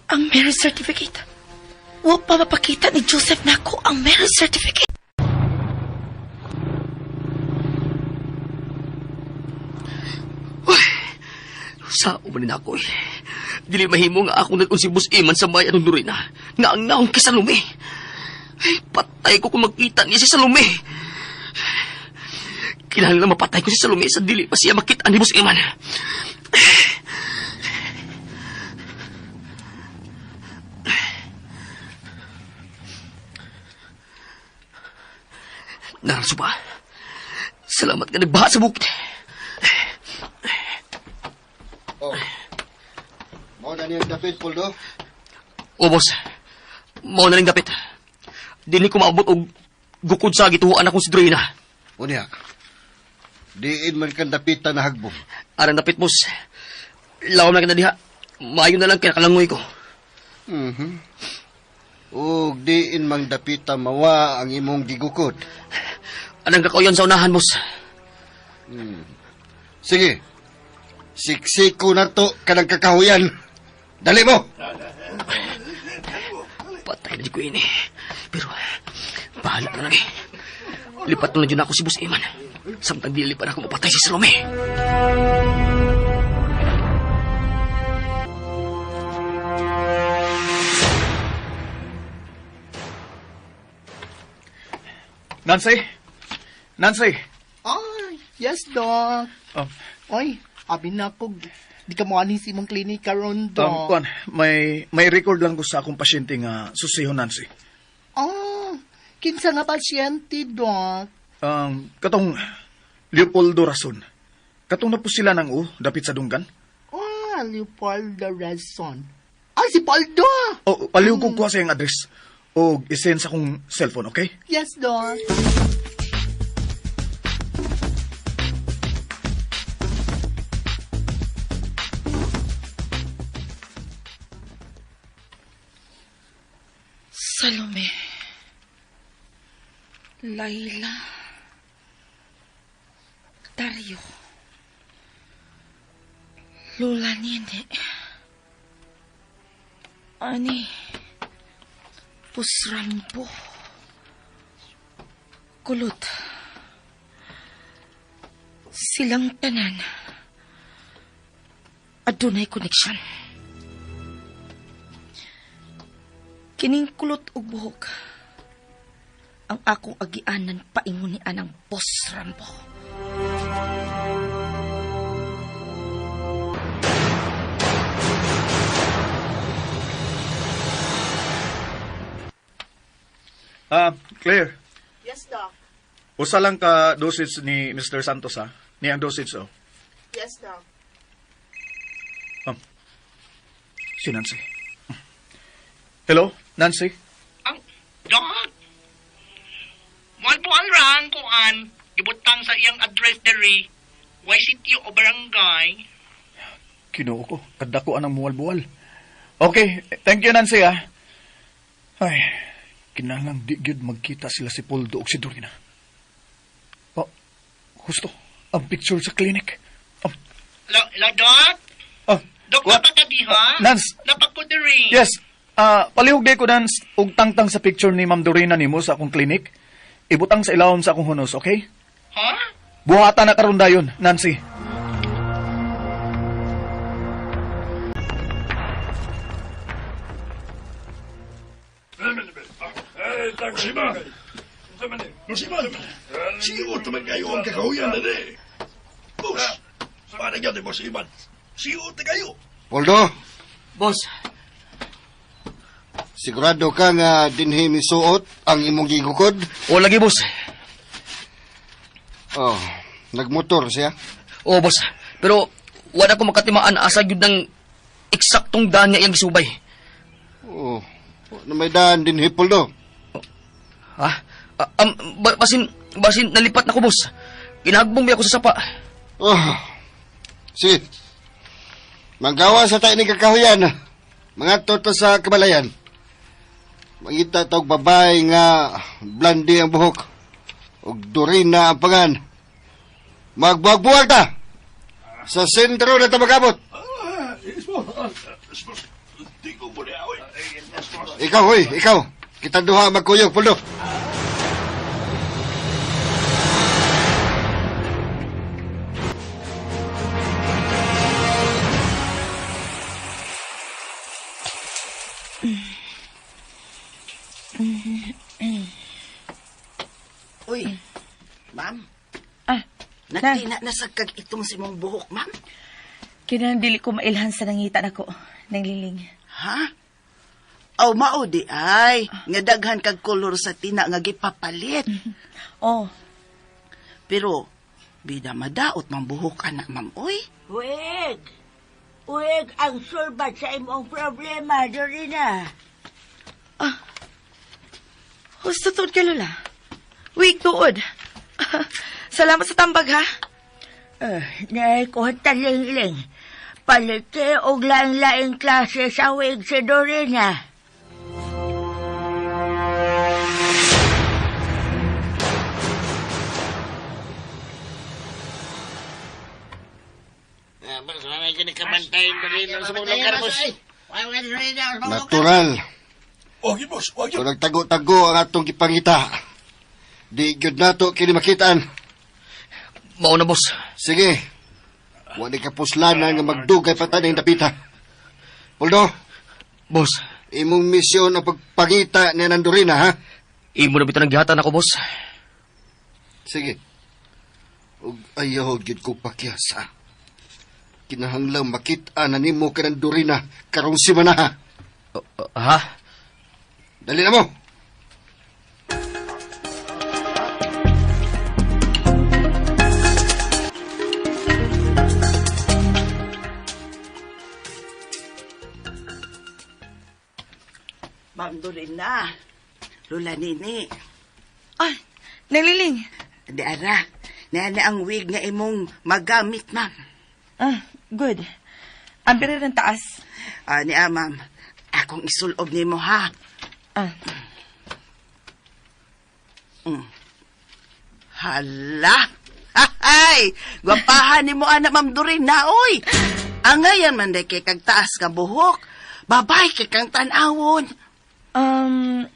S4: ang marriage certificate. Wa pa mapakita ni Joseph nako ang marriage certificate.
S8: Sa umanin ako eh. Dili mahimo nga akong nag si Boss Iman sa bayan ng Dorina. Nga ang naong kay Salome. Ay, patay ko kung magkita niya si Salome. Kinahanglan mapatay ko si Salome sa dili pa siya makita ni Boss Iman. Naraso ba? Salamat nga nagbaha sa bukid.
S7: Oh. Mao na niyang dapit, Poldo.
S8: O, boss. Mao na rin dapit. Dili ko maabot og gukod sa gituhuan akong si Drina.
S7: Unya. Diin man kang dapitan na hagbong.
S8: Arang dapit, boss. Lawom na kita diha. Maayo na lang kaya kalangoy ko.
S7: Mhm. Ug diin mang dapita mawa ang imong gigukod.
S8: Anang kakaoyan sa unahan, boss.
S7: Sige. Siksiko na to kanang kakahuyan. Dali mo!
S8: Patay na di ko ini. Pero, bahala na lang eh. Lipat na lang yun ako si Boss Iman. Samtang dili pa na ako mapatay si Salome.
S3: Nancy? Nancy?
S6: Ay, yes, Doc.
S3: Oh,
S6: Oy, abi na ko. Di ka mo aning si imong klinika ron, Doc.
S3: kuan, may record lang ko sa akong pasyente nga susiho, Nancy.
S6: Oh, kinsa nga pasyente, Doc?
S3: Katong Leopoldo Rason. Katong na po sila ng U, dapit sa dunggan.
S6: Oh, Leopoldo Rason. Ay, si Poldo!
S3: O, paliw ko kuha sa iyang address. O, isend sa akong cellphone, okay?
S6: Yes, Doc.
S4: Salome. Laila. Dario. Lola Nene. Ani. Pusrambo. Kulot. Silang tanan. Adunay koneksyon. Kining kulot og buhok. Ang akong agianan paingon ni anang Boss Rambo.
S3: Claire,
S6: Yes, Doc.
S3: usa lang ka dosage ni Mr. Santos, ha? Ni ang dosage, oh.
S6: Yes, Doc.
S3: Si Nancy. Hello, Nancy?
S9: Ang Doc! Mual-bual ra ang kuan, gibutang sa iyang address diri. Way sitio o barangay.
S3: Kinoo ko, kadako anang muwal-buwal. Okay, thank you, Nancy, ha? Ay, kinahanglan di gyud magkita sila si Poldo ug si Dorina. Oh, husto, ang picture sa clinic. Oh,
S9: Lo, Doc?
S3: oh,
S9: Doc,
S3: what?
S9: napa ka diha?
S3: Nance.
S9: Napa ko diri.
S3: Yes, palihog day ko, Nance, og tangtang sa picture ni Ma'am Dorina nimo sa akong clinic. Ibutang sa ilawom sa akong hunos, okay?
S9: Ha?
S3: Buhata na karon dayon, Nancy.
S10: Siot naman kayo ang kakahuyan na eh. Boss, para yan Boss Iman. Siot na kayo.
S7: Poldo,
S8: Boss,
S7: sigurado ka nga dinhi misuot ang imong gigukod?
S8: o lagi, boss.
S7: Oh, nagmotor siya.
S8: Oo, boss. Pero wala ko makatimaan asa gyud ng eksaktong daan niya iyang gisubay.
S7: Oh, na may daan dinhi, Poldo.
S8: Ha? Basin nalipat na ko, boss. Kinahagbong biya ko sa sapa.
S7: Oh, si. Manggawa sa tayo ni kakahuyan. Mga toto sa kabalayan. Mangita tog babae nga blandi ang buhok. Ug durina ang pangan. Magbuwag-buwag ta. Sa sentro na ta magabot.
S10: Yes, boss. Yes, boss. Di ko mo na, oy. Yes, boss.
S7: Ikaw, hoy, ikaw. Kita duha magkuyog, Puldo.
S6: Uy, ma'am.
S4: Ah,
S6: Natina na sa kag itong si mong buhok, ma'am.
S4: Kinahanglan dili ko mailhan sa nangita nako, nang liling.
S6: Ha? Aw, mao di ay. Nga daghan kag kolor sa tina nga gipapalit.
S4: Oh,
S6: Pero, bida madaot mang buhok ana, ma'am. Uy,
S11: Wig! Wig ang sulbat sa imong problema, Dorina.
S4: husto tuod ka, Lola. Wig tuod. Salamat sa tambag, ha?
S11: Naay ko talingling. Palite og laing-laing klase sa wig si Dorina.
S7: Natural.
S10: Wag yun, boss. Wag yun.
S7: Kung nagtago-tago ang atong gipangita, di gyud nato kini makitaan.
S8: Mao na, boss.
S7: Sige. Wa ni kapuslanan nga magdugay pa ta ning dapita. Puldo,
S8: Boss,
S7: imong misyon ang pagpangita ni Nandurina, ha?
S8: imo na bitaw ng gihatan ako, boss.
S7: Sige. Ug ayaw gyud ko pakyasa. Kinahanglang makita na nimo kay Nandurina karong simana, ha?
S8: Ha?
S7: Dali na mo.
S6: Ma'am Dorina. Lola Nini.
S4: Ay, nang liling.
S6: Di ara. Naa na ang wig nga imong magamit, ma'am.
S4: Ah, good. Ang pira ng taas.
S6: Ah, niya, ma'am. Akong isulob nimo ha.
S4: Ah,
S6: Hala! Hay! Gwapahan nimo anak, Ma'am Dorina, oy! Angayan man day kay kag taas nga buhok. Babay kay kang tan-awon.
S4: um,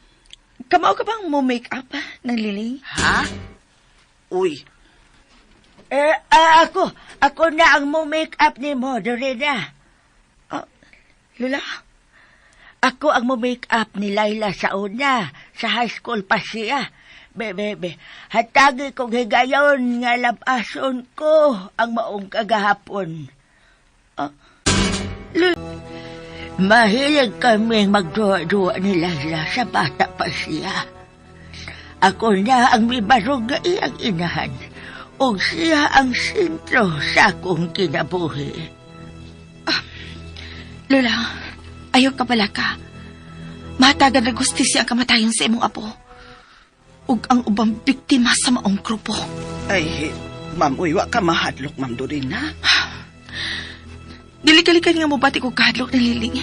S4: kamao ka bang mo make up, nang liling?
S6: Ha? Uy,
S11: Eh, ako na ang mo make up nimo, Dorina.
S4: Ah, Lola?
S11: Ako ang mo make up ni Laila sa una, sa high school pa siya. Be, be, be, hatagi kong higayon nga labason ko ang maong kagahapon.
S4: Ah, Lola?
S11: Mahilig kami magduwa-duwa ni Laila sa bata pa siya. Ako na ang mibarog nga iyang inahan, ug siya ang sentro sa akong kinabuhi.
S4: Lola, ayaw ka pala ka. Mahatagan na gustisi ang kamatayon sa imong apo. Ug ang ubang biktima sa maong grupo.
S6: ay, ma'am, uy, wa ka mahadlok, Ma'am Dorina.
S4: Dili-kalikan nga mo bati ko kahadlok ng liling.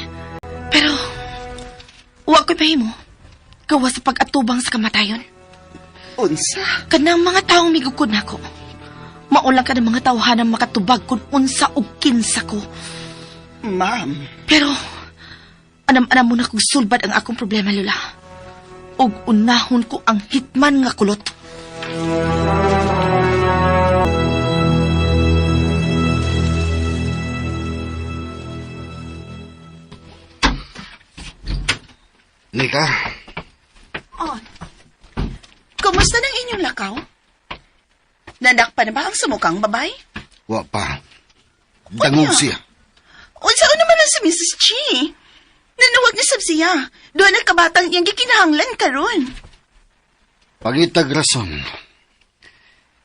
S4: Pero, wa ko'y mahimo. Gawa sa pag-atubang sa kamatayon.
S6: Unsa?
S4: Kanang mga taong migukod nako. Maulang ka ng mga tawhanang makatubag kung unsa o kinsa ko.
S6: Ma'am,
S4: Pero, anam-anam mo na kung sulbad ang akong problema, Lola. Og unahon ko ang hitman nga kulot.
S7: Nika,
S6: oh. Kumusta ng inyong lakaw? Nadakpa na ba ang sumukang babay?
S7: wa pa. Dangog siya.
S6: Unsa naman lang si Mrs. Chi? Nanawag ni sab siya. Doon ang kabatang iyang gikinahanglan karon.
S7: Pangitag rason.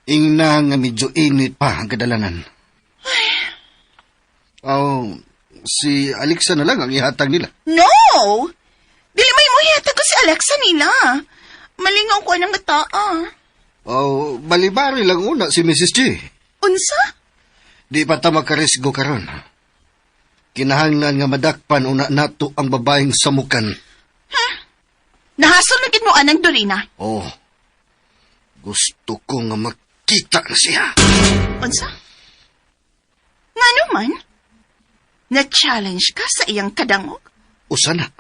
S7: Ingna nga medyo init pa ang kadalanan. Oh, si Alexa na lang ang ihatag nila.
S6: No! Dili may muhiyatag ko si Alexa nila. Malingaw ko ang taa.
S7: Oh, balibari lang una si Mrs. G.
S6: Unsa?
S7: Di pa ta makarisgo karon. Kinahanglan nga madakpan una nato ang babaeng samukan.
S6: Nahasol na gid mo anang Dorina.
S7: Oh, gusto ko nga makita na siya.
S6: Unsa? Nga Nga naman, na-challenge ka sa iyang kadangog?
S7: Usa na.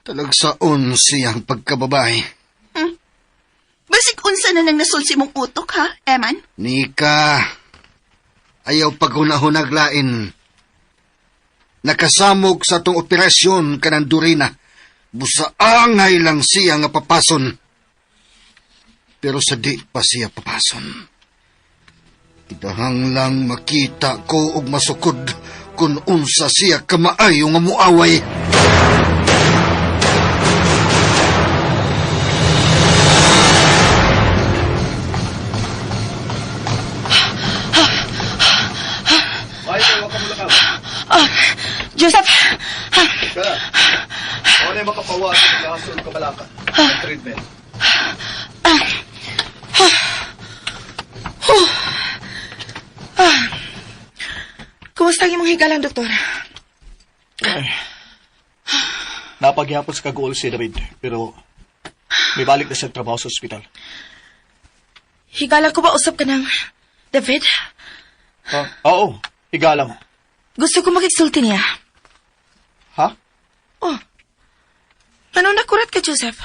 S7: Talagsaon siyang pagkababae.
S6: Basig unsa na nang nasulsi mong utok, ha, Eman?
S7: Nika, ayaw paghunahunag lain. Nakasamok sa atong operasyon kanang Dorina. Busaangay lang siya nga papason. Pero sa di pa siya papason. Idahang lang makita ko og masukod kung unsa siya kamaayo nga muaway.
S4: Joseph!
S10: Ano yung makapawa sa naghahasol kabalaka? Ang treatment.
S4: Kumusta ang imong higalang, doktor?
S10: Napaghihapon sa kaguol si David, pero may balik na siya trabaho sa ospital.
S4: Higala ko ba usap ka ng David?
S10: Oo, higalang.
S4: Gusto ko makigsulti niya.
S10: Ha?
S4: Oh. Ano nakurat ka, Joseph?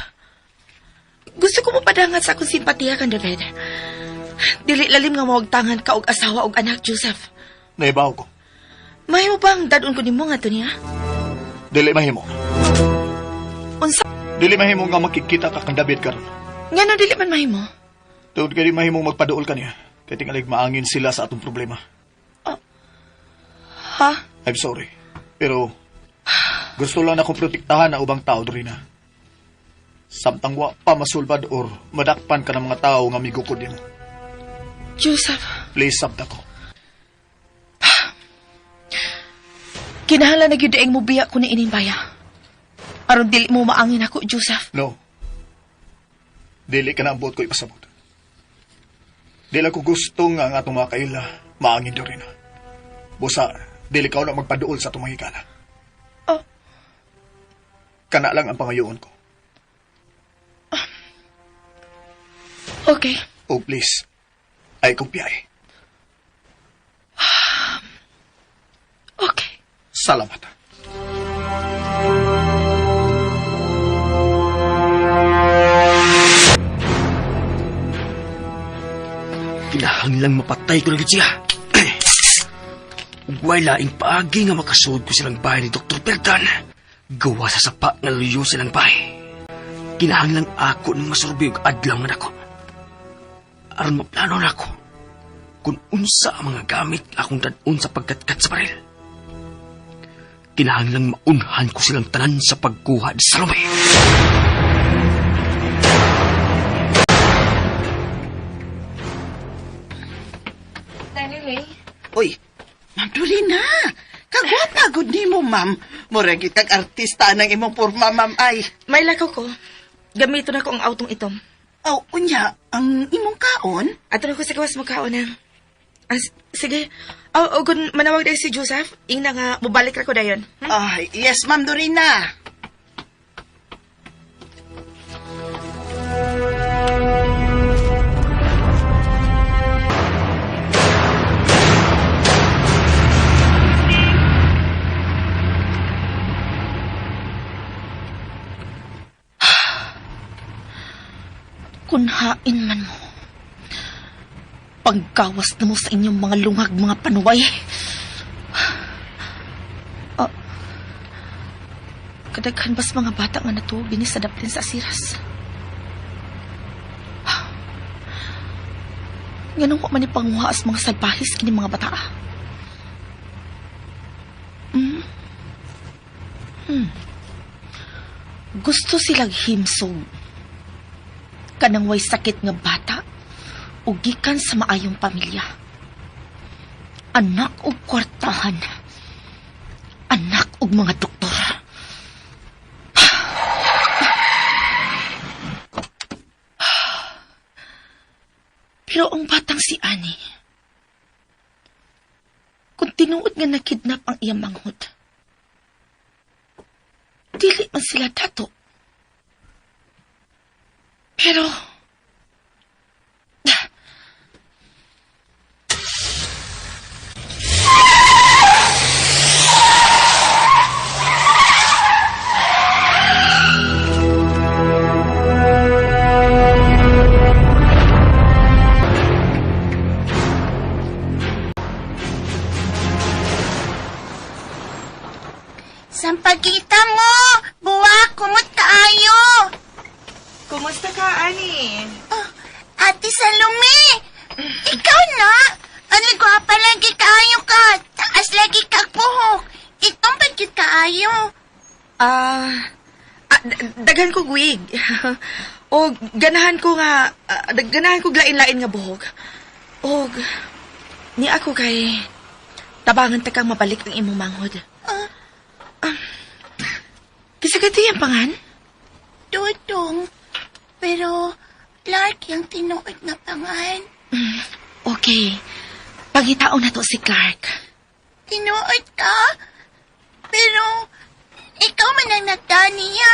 S4: Gusto ko mapadangat sa akong simpatiya kan David. Dili lalim nga mawagtangan ka og asawa og anak, Joseph.
S10: Naibaw ko.
S4: Mahimo bang dadon ko nimo nga to niya?
S10: Dili mahimo.
S4: Unsa?
S10: Dili mahimo nga makikita ka kang David karon.
S4: Ngano dili man mahimo?
S10: Tungod kay di mahimo magpaduol ka niya. Kay tingalig maangin sila sa atong problema.
S4: Ha?
S10: I'm sorry. Pero gusto lang akong protektahan ang ubang tao, Dorina. Samtang wa pa masulbad or madakpan ka ng mga tao nga migukod nimo.
S4: Joseph,
S10: Please, sabta ko.
S4: kinahanglan na gyud mo biya ko ni ining baya. Aron dili mo maangin ako, Joseph.
S10: No. Dili ka na ang buot ko ipasabot. Dili ako gusto nga ang atong mga kaila maangin, Dorina. Busa, dili ka na magpaduol sa atong mga higala.
S4: Oh.
S10: Kana lang ang pangayoon ko.
S4: Okay.
S10: Oh, please. Ay kong piyay.
S4: Okay.
S10: Salamat.
S8: Kinahanglang mapatay ko na gid siya. Ug way laing paagi nga makasuod ko silang bahay ni Dr. Perdan. Gawa sa sapa nga luyo silang bahay. Kinahanglang ako nang masurbi og adlaw nga nako. Aron maplano nako kung unsa ang mga gamit nga akong dad-on sa pagkatkat sa baril. Kinahanglang maunhan ko silang tanan sa pagkuha ni Salome.
S4: Anyway,
S6: Uy, Ma'am Dorina, kagwapa gud nimo, ma'am. Mura gitag artista ng imong porma, ma'am ay.
S4: May lakaw ko. Gamito na ko ang autong itom.
S6: Aw, unya, ang imong kaon?
S4: Ato na ko sa gawas mo kaon na. Sige. Oh, oh, kung manawag dahil si Joseph, ingna nga, mubalik ra ko dayon.
S6: Ay, yes, Ma'am Dorina.
S4: Kunhain man mo. Paggawas na mo sa inyong mga lungag, mga panuway. Kadaghan bas mga bata nga natuo binis sa daplin sa asiras. Nganong wa man ni panguha as mga salbahis kini mga bata. Gusto silang himsog. Kanang way sakit nga bata o gikan sa maayong pamilya. Anak og kwartahan. Anak og mga doktor. Pero ang batang si Annie, kung tinuod nga nakidnap ang iyang manghod, dili man sila dato. Pero,
S12: Magkita mo! Buwak, kumot kaayo!
S4: Kumusta ka, Ani?
S12: Oh, Ate Salome! Ikaw na! Ano gwapa lagi kaayo ka? Taas lagi ka buhok. Itong pagkit kaayo.
S4: Daghan ko wig. O ganahan ko nga, ganahan ko lain-lain nga buhok. O ni ako kay tabangan ta kang mabalik ang imong manghod. Kisa ka ang pangan?
S12: Dudong. Pero, Clark yung tinuod na pangan.
S4: Okay. Pangitaon na to si Clark.
S12: Tinuod ka? Pero, ikaw man ang nagdaan niya.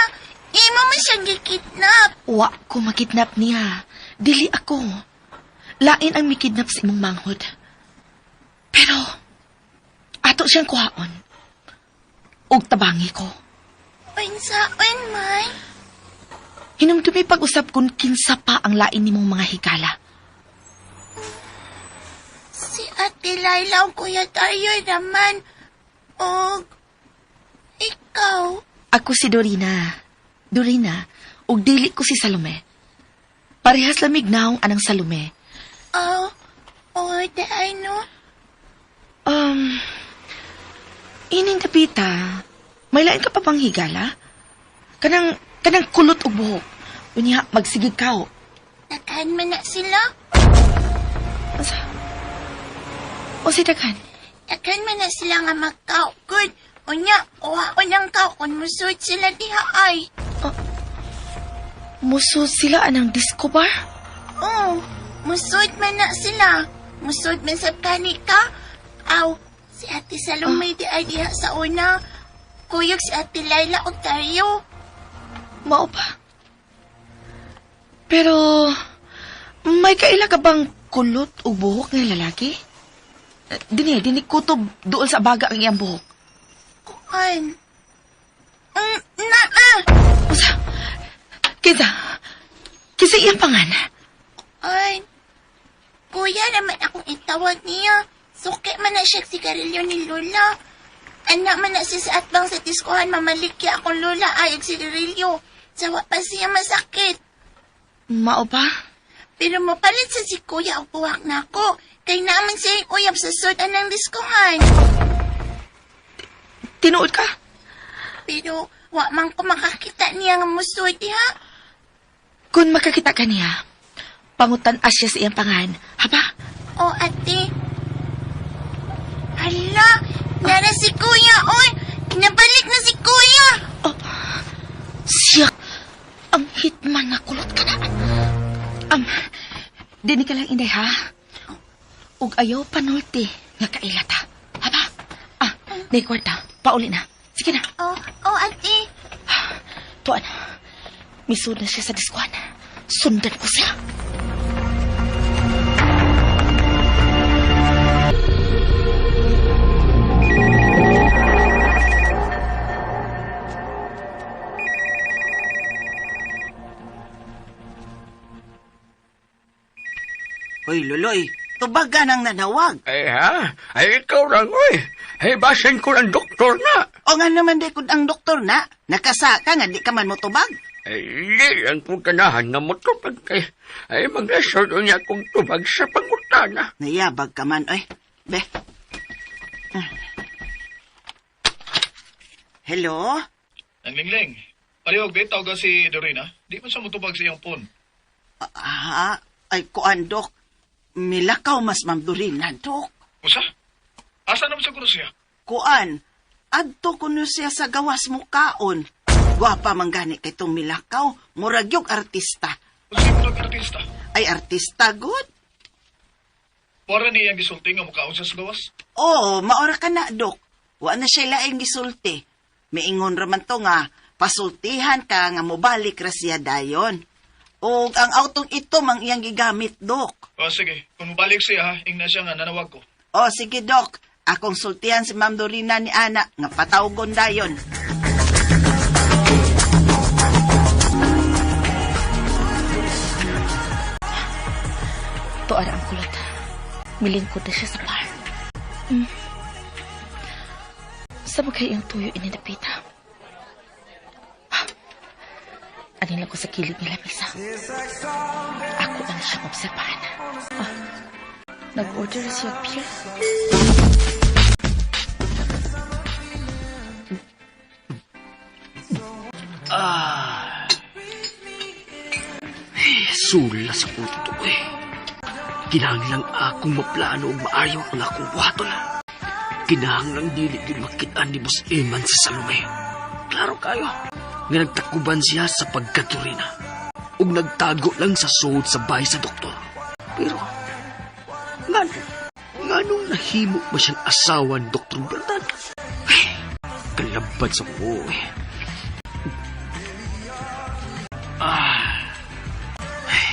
S12: Imo man siyang gikidnap.
S4: Wa ko makidnap niya. Dili ako. Lain ang mikidnap sa imong manghod. Pero, ato siyang kuhaon. Og tabangi ko.
S12: Unsaon man?
S4: Hinumdumi pag-usap kung kinsa pa ang lain nimong mga higala.
S12: Si Ate Laila o Kuya Dario naman. Og, ikaw.
S4: Ako si Dorina. Dorina, og dili ko si Salome. Parehas lamig naong anang Salome.
S12: Oh, oh, di no?
S4: Ining kapita, may lain ka pa bang higala? Kanang kulot og buhok. Unya, magsigig ka.
S12: Daghan man na sila.
S4: Asa? O si daghan?
S12: Daghan man na sila nga magkaugod. Unya, kuha ko ng kao kung musud sila diha ay.
S4: Musud sila anang disco bar?
S12: Oo, musud man na sila. Musud man sa kanika. Aw, si Ate Salome di ay diha sa una. Kuyog si Ate Laila og Dario.
S4: Mao pa. Pero, may kaila ka bang kulot o buhok ng lalaki? Dini kutob dool sa baga ang iyang buhok.
S12: Kuan. Naa!
S4: Usa, kinsa? Kinsa iyang pangan?
S12: Ay, kuya naman akong itawag niya. Suki man na siya sigarilyo ni Lola. Anak man na siya sa atbang sa diskuhan, mamalikya akong Lola ay og sigarilyo. Sawa pa siya masakit.
S4: Mao ba?
S12: Pero mapalit sa si kuya og buwak na ako. Kay naman siya yung uyab sa sudan ng diskuhan.
S4: Tinuod ka?
S12: Pero wa man ko makakita niya nga musud diha.
S4: Kung makakita ka niya, pangutan siya sa iyang pangan. Haba?
S12: O, ate. Hala, nara si kuya, oy! Nabalik na si kuya!
S4: Oh, siya, ang hitman nga kulot ka na. Dini ka lang, inday, ha? Ug ayaw panulti nga kaila ta. Haba? Ah, nay kwarta. Pauli na. Sige na.
S12: Oh, ate.
S4: Tuan, misud na siya sa diskuan. Sundan ko siya.
S6: Hoy, Luloy, tubagan ang nanawag.
S5: Ay ha? Ay ikaw lang, oy. Ay basin ko ng doktor na.
S6: O nga naman di ko ang doktor na. Nakasaka nga di ka man mo tubag.
S5: Ay, di lang ko ganahan nga mo tubag kay. Ay, mag-resort niya kong tubag sa pangutana.
S6: Nayabag ka man, oy. Be. Hello?
S10: Ang lingling. Palihog, be, tawag si Dorina. Di man siya mutubag sa iyang phone.
S6: Ay, kuan, Dok. Milakaw mas Ma'am Dorina, Dok.
S10: Usa? Asa naman sa kuno siya?
S6: Kuan, adto kuno siya sa gawas mo kaon. Gwapa man gani kay tong milakaw, murag yung artista.
S10: Usa murag artista?
S6: Ay, artista, good.
S10: Wara niya ang gisulti nga mukaon siya sa gawas?
S6: Oo, maora ka na, Dok. Wa na siya laing gisulti. Miingon raman to nga, pasultihan ka nga mobalik ra siya dayon. O ang autong ito mang iyang gigamit, Dok.
S10: O sige, kung mobalik siya ha, ingna siya nga nanawag ko.
S6: O sige, Dok. Akong sultihan si Ma'am Dorina ni Ana nga patawgon dayon.
S4: Tuara ang kulot. Milingkod na siya sa bar. Sa magkay ang tuyo ininapita. Ani lang ko sa kilid ni lamisa. Ako lang siyang obserbahan. Ah, nag-order na siya og beer.
S8: Ah. Eh, sula sa puto eh. Kinahanglang akong maplano og maayo ang akong buhaton. Kinahanglang dili gyud makit-an ni Boss Eman sa Salome. Klaro kayo nga nagtakuban siya sa pagkaturina ug nagtago lang sa suod sa bahay sa doktor. Pero nganong nahimo ba siyang asawa ni Dr. Bertan? Ay, kalabad sa buo eh. Ah. Ay,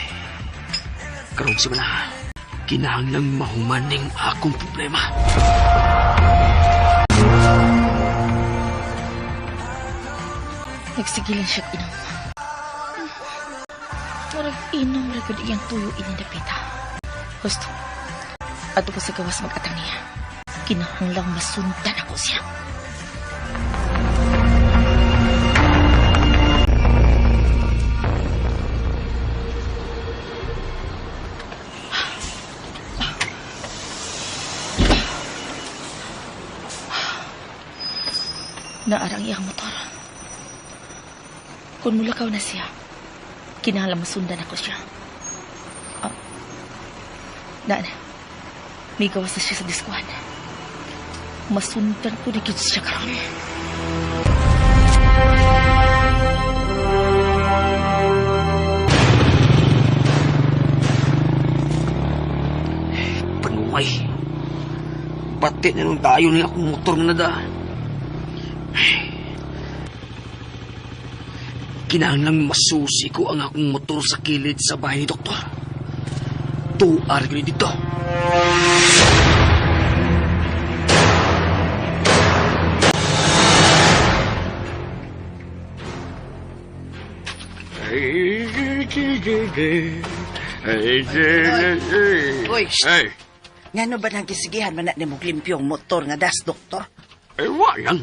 S8: karong simula, kinahanglang mahumaning akong problema.
S4: Nagsigilan siya inom. Murag inom ra gud iyang tuyo ini dapita. Gusto. Adto ko sa gawas mag-atang niya. Kinahanglang masundan ako siya. Naarang iyang motor. Kung mulakaw na siya, kinahanglan masundan ako siya. Ah, naan, may gawas na siya sa diskuan. Masundan ko na gyud siya karon.
S8: Panuway. Pati na nung tayo nila akong motor nga nadaan. Kinahanglang masusi ko ang akong motor sa kilid sa bahay ni Doktor. Tuar ko dito.
S6: Uy, shh. Ngano ba nang gisigihan man na nimo limpyong motor nga das, doktor?
S5: Ay, wa lang.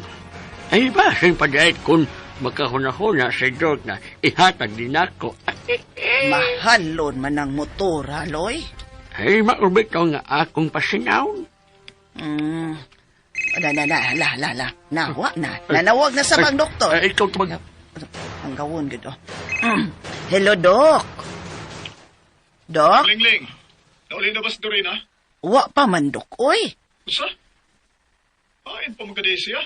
S5: Ay, ba, siyang padayat kung makahuna-huna sa Diyos na ihatag din ako.
S6: Mahalon man ang motor, haloy.
S5: Ay, maubit ko nga akong pasinaw.
S6: Na, na, na, la, la, la. Nawa na. Nanawag na sa bang doktor.
S5: Ay, ikaw tumag...
S6: Ang gawon, gito. Hello, Doc. Doc?
S10: Ling-ling, nauli na ba si Dorina?
S6: Wa pa man, Doc. Uy.
S10: Usa? Pain pa magkadi siya?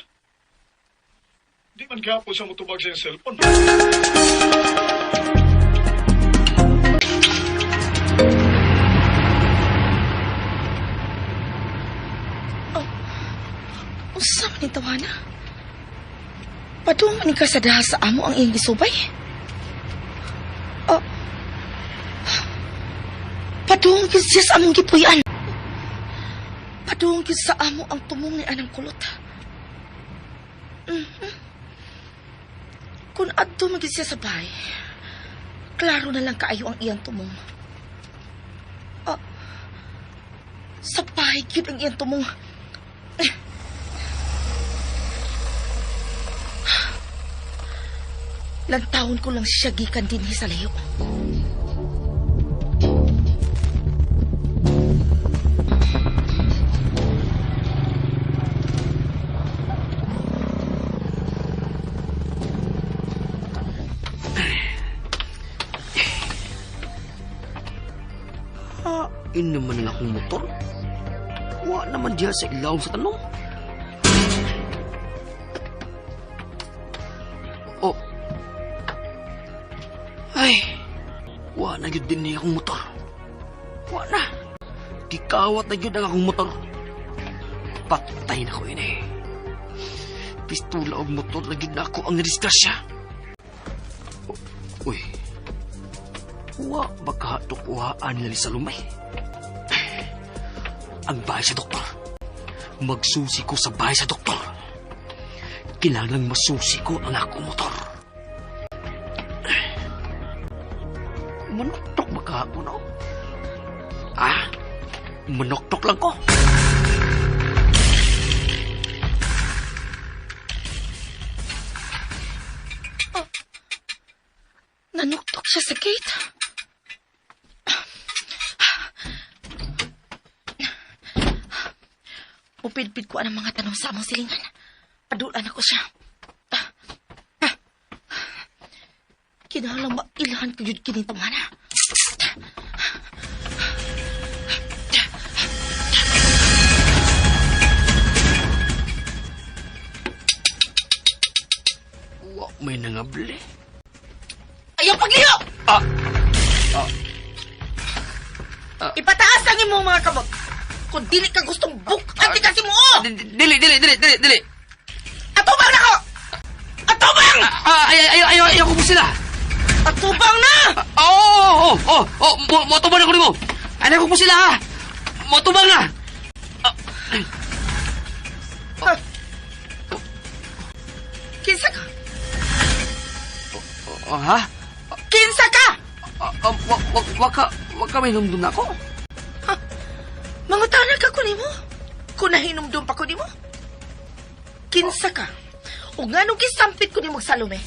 S10: Di man gapon sa mutubag sa iyang cellphone.
S4: Oh, unsa man ni tawana? Padung man ni ka sa daha sa amo ang iyang gisubay? Oh, padung gyud siya sa among gipuy-an. Padung gyud sa amo ang tumong ni anang kulot. Kung adto man gyud siya sa bahay, klaro na lang kaayo ang iyang tumong. Oh, sa bahay gyud ang iyang tumong. Lantawon ko lang siya gikan dinhi sa layo.
S8: Hain naman ang akong motor. Wa naman diya sa ilawom sa tanong. Oh. Ay, wa na gyud din niya akong motor. Wa na. Gikawat na gyud ang akong motor. Patay na ko ini. Pistula og motor na gyud na ako ang nadisgrasya. Uy. Wa ba katukwahan nila sa lumay? Ang bahay sa doktor. Magsusi ko sa bahay sa doktor. Kailangang masusi ko ang akong motor. Manoktok ba ka ako, no? Ah, manoktok lang ko.
S4: Oh, Nanuktok siya sa gate. Upidpid ko ang mga tanong sa among silingan. Padulan ako siya. Kinahanglang mailhan ko yun kining tawhana.
S8: Wa may nangabli.
S4: Ayaw pagliho!
S8: Ah!
S4: Ipataas ang imong mga kamot. Kung dili ka gustong bukan di kasi mo! oh!
S8: Dili, dili, dili, dili, dili.
S4: Atubang na ko! Atubang!
S8: Ah, ay, ay, ay, ay, ayaw ko po sila.
S4: Atubang na!
S8: Oo, oo, oo, oo, mo atubang na ko nimo. Ayaw ko po sila, ha. Mo atubang na.
S4: Kinsa ka?
S8: Oh, ha?
S4: Kinsa ka?
S8: Wa ka may hinumdum na ako.
S4: Mangutana ka ko nimo. Kung nahinumdum pa ko nimo. Kinsa ka? O nganong gisampit ko nimo Salome?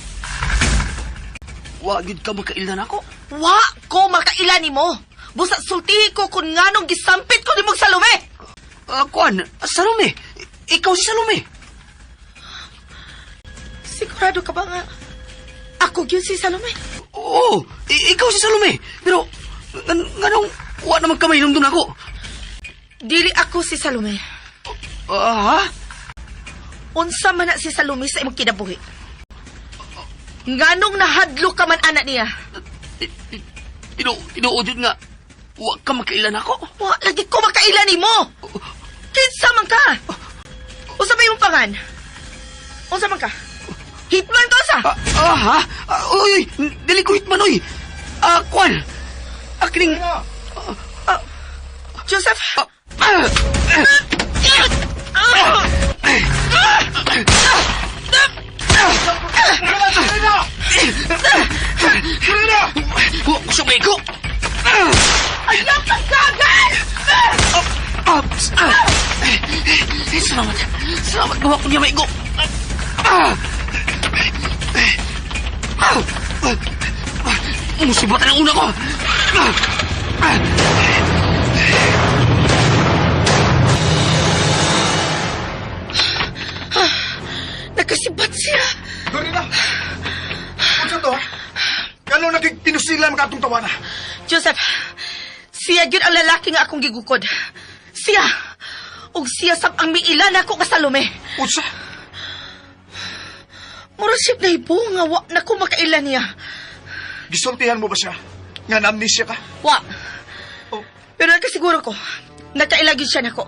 S8: Wa gyud ka makaila nako.
S4: Wa ko makaila nimo. Busa sultihi ko kung nganong gisampit ko nimo Salome.
S8: Kuan, Salome. Ikaw si Salome.
S4: Sigurado ka ba nga ako gyud si Salome?
S8: Oo, ikaw si Salome. Pero nganong wa naman ka mahinumdum nako?
S4: Dili ako si Salome.
S8: Ha?
S4: Unsa man na si Salome sa imong kinabuhi? Nganong nahadlok ka man ana niya?
S8: Tinuod yun nga, wa ka makaila nako.
S4: Wa lagi ko makaila nimo. Kinsa man ka? Unsa ba imong pangan? Unsa man ka? Hitman ka usa?
S8: Ha? Uy, uy, dili ko hitman, uy. Kuan. Akining...
S4: Joseph!
S8: Wa ko siya maigo.
S4: Ayaw pagkagal!
S8: Salamat. Salamat gawa ko niya maigo. Musibatan ang una ko.
S4: Nakasibat siya.
S10: Dorina! Unsa to, ha? Kano naging pinusilan mga atong tawana?
S4: Joseph, siya gyud ang lalaki nga akong gigukod. Siya! Ug siya sab ang miilan ako nga Salome.
S10: Unsa?
S4: Mura siya nahibo nga wa na ko makaila niya.
S10: Gisultihan mo ba siya? Nga na-amnesia ka?
S4: Wa.
S10: Oh.
S4: Pero nakasiguro ko, nakaila gyud siya nako.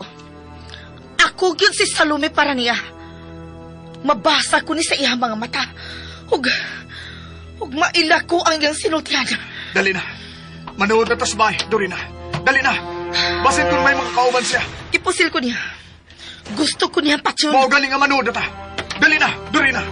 S4: Ako gyud si Salome para niya. Mabasa ko ni sa iyang mga mata. Ug maila ko ang iyang sinultihan.
S10: Dali na. Manood na ta sa bahay, Dorina. Dali na. Basin kung may mga kauban siya.
S4: Ipusil ko niya. Gusto ko niya patyon.
S10: Mao gani nga manood na ta. Dali na, Dorina.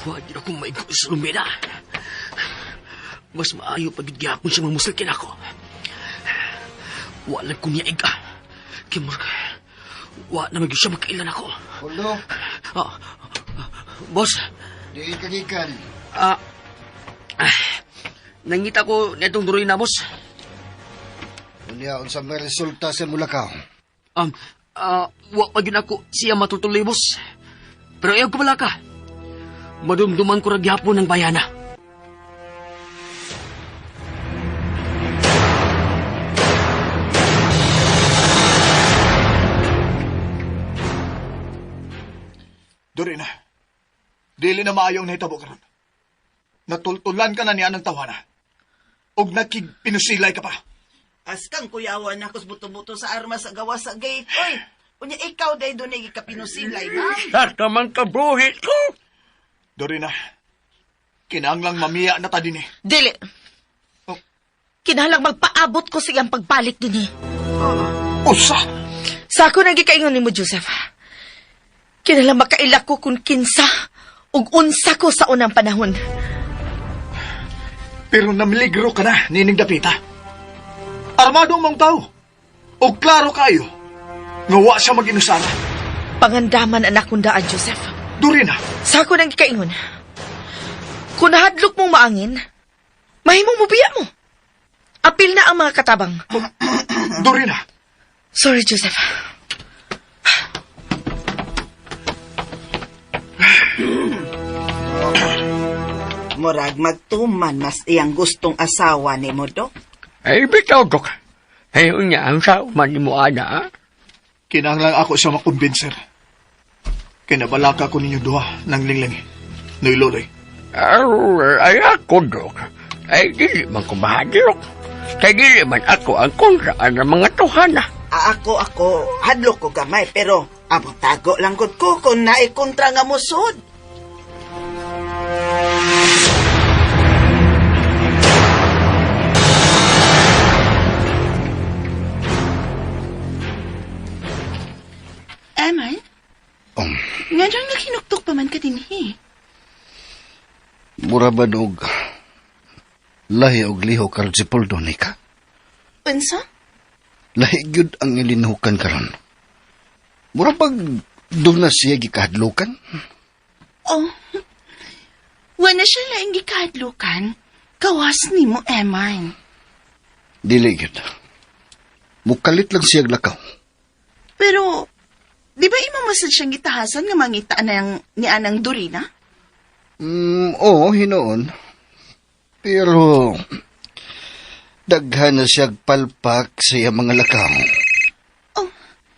S8: Wa gyud ako maigo sa Salome na. Mas maayo pag gihapon siya mamusulkin ako. Wa lang ko niya iga. Kay murag, wa na magyud siya makailan ako.
S7: Ulo,
S8: Boss.
S7: Di ka gikan.
S8: Nangita ko netong Dorina, boss.
S7: Unya, unsa may resulta sa mulakaw?
S8: Wa pa gyud ako siya matutuloy, boss. Pero ayaw ko ka. Madumduman ko ra gyapon ng bayana.
S10: Dorina, dili na maayo ang nahitabo karon. Natultulan ka na niya ng tawana. Og nakigpinusilay ka pa.
S6: Askang kuyawan ako sa buto-buto sa armas sa gawas sa gate. Oy, unya ikaw day doon ay gikapinusilay, ma'am.
S5: Sa man kabuhit ko.
S10: Dorina, kinahanglang mamiya na ta dinhi.
S4: Dili.
S10: Oh.
S4: Kinahanglang magpaabot ko sa iyang pagbalik dinhi.
S10: Usa!
S4: Sa ako nang gikaingon nimo, Joseph. Kinahanglang makaila ko kung kinsa ug unsa ko sa unang panahon.
S10: Pero namiligro ka na, nining dapita. Armado ang mong tao. O klaro kayo, nga wa siya mag-inusara.
S4: Pangandaman anak kong daan, Joseph.
S10: Dorina.
S4: Sa ako nang gikaingon. Kung nahadlok mong maangin, mahimong mubiya mo. Apil na ang mga katabang.
S10: Dorina.
S4: Sorry, Joseph.
S6: Murag magtuman mas iyang gustong asawa ni mo, Dok.
S5: Ay, bitaw, Dok. Ay, unya, ang sao man ni mo, ana.
S10: Kinahanglan ako siya makumbinser. Kinabalaka ko ninyo duha ng lingling. Noy Loloy.
S5: Ay, ako, Dok. Ay, dili man ko mahadlok. Kay dili man ako ang kontra ang mga tuhana.
S6: Ah, ako, hadlok ko gamay, pero amo tago lang gud ko kung naikontra nga musod.
S12: Eman? Nga dyan naghinuktok pa man ka dinhi.
S7: Mura ba og lahi og liho karon si Poldo ni ka?
S12: Unsa?
S7: Lahi gyud ang ilinuhukan karon. Mura pag doon na siya gikahadlukan.
S12: Oh. Wala siya laing gikahadlukan. Gawas ni mo, Eman.
S7: Dili gyud. Mukalit lang siya lakaw.
S12: Pero, di ba imo masad siyang gitahasan nga mangita na yung, ni Anang Dorina?
S7: Oo, hinoon. Pero daghan na siya palpak sa iyang mga lakaw.
S12: Oh.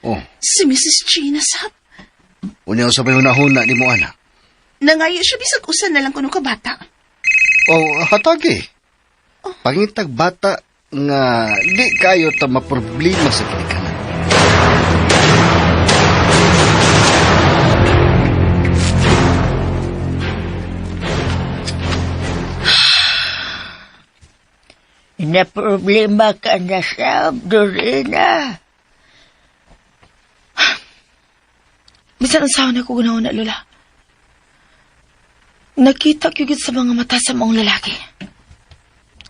S7: Oh,
S12: Si Mrs. Gina sab.
S7: unya sa may hunahuna ni mo ana.
S12: Nangayo siya bisag usan na lang kuno ka bata.
S7: Oh, hatagi. Pangitag bata nga di kayo ta maproblema sa ginikanan.
S11: Na problema ka na sa Dorina.
S4: Bisan ang saon ako gunahon na, Lola. Nakita ko gyud sa mga mata sa maong lalaki.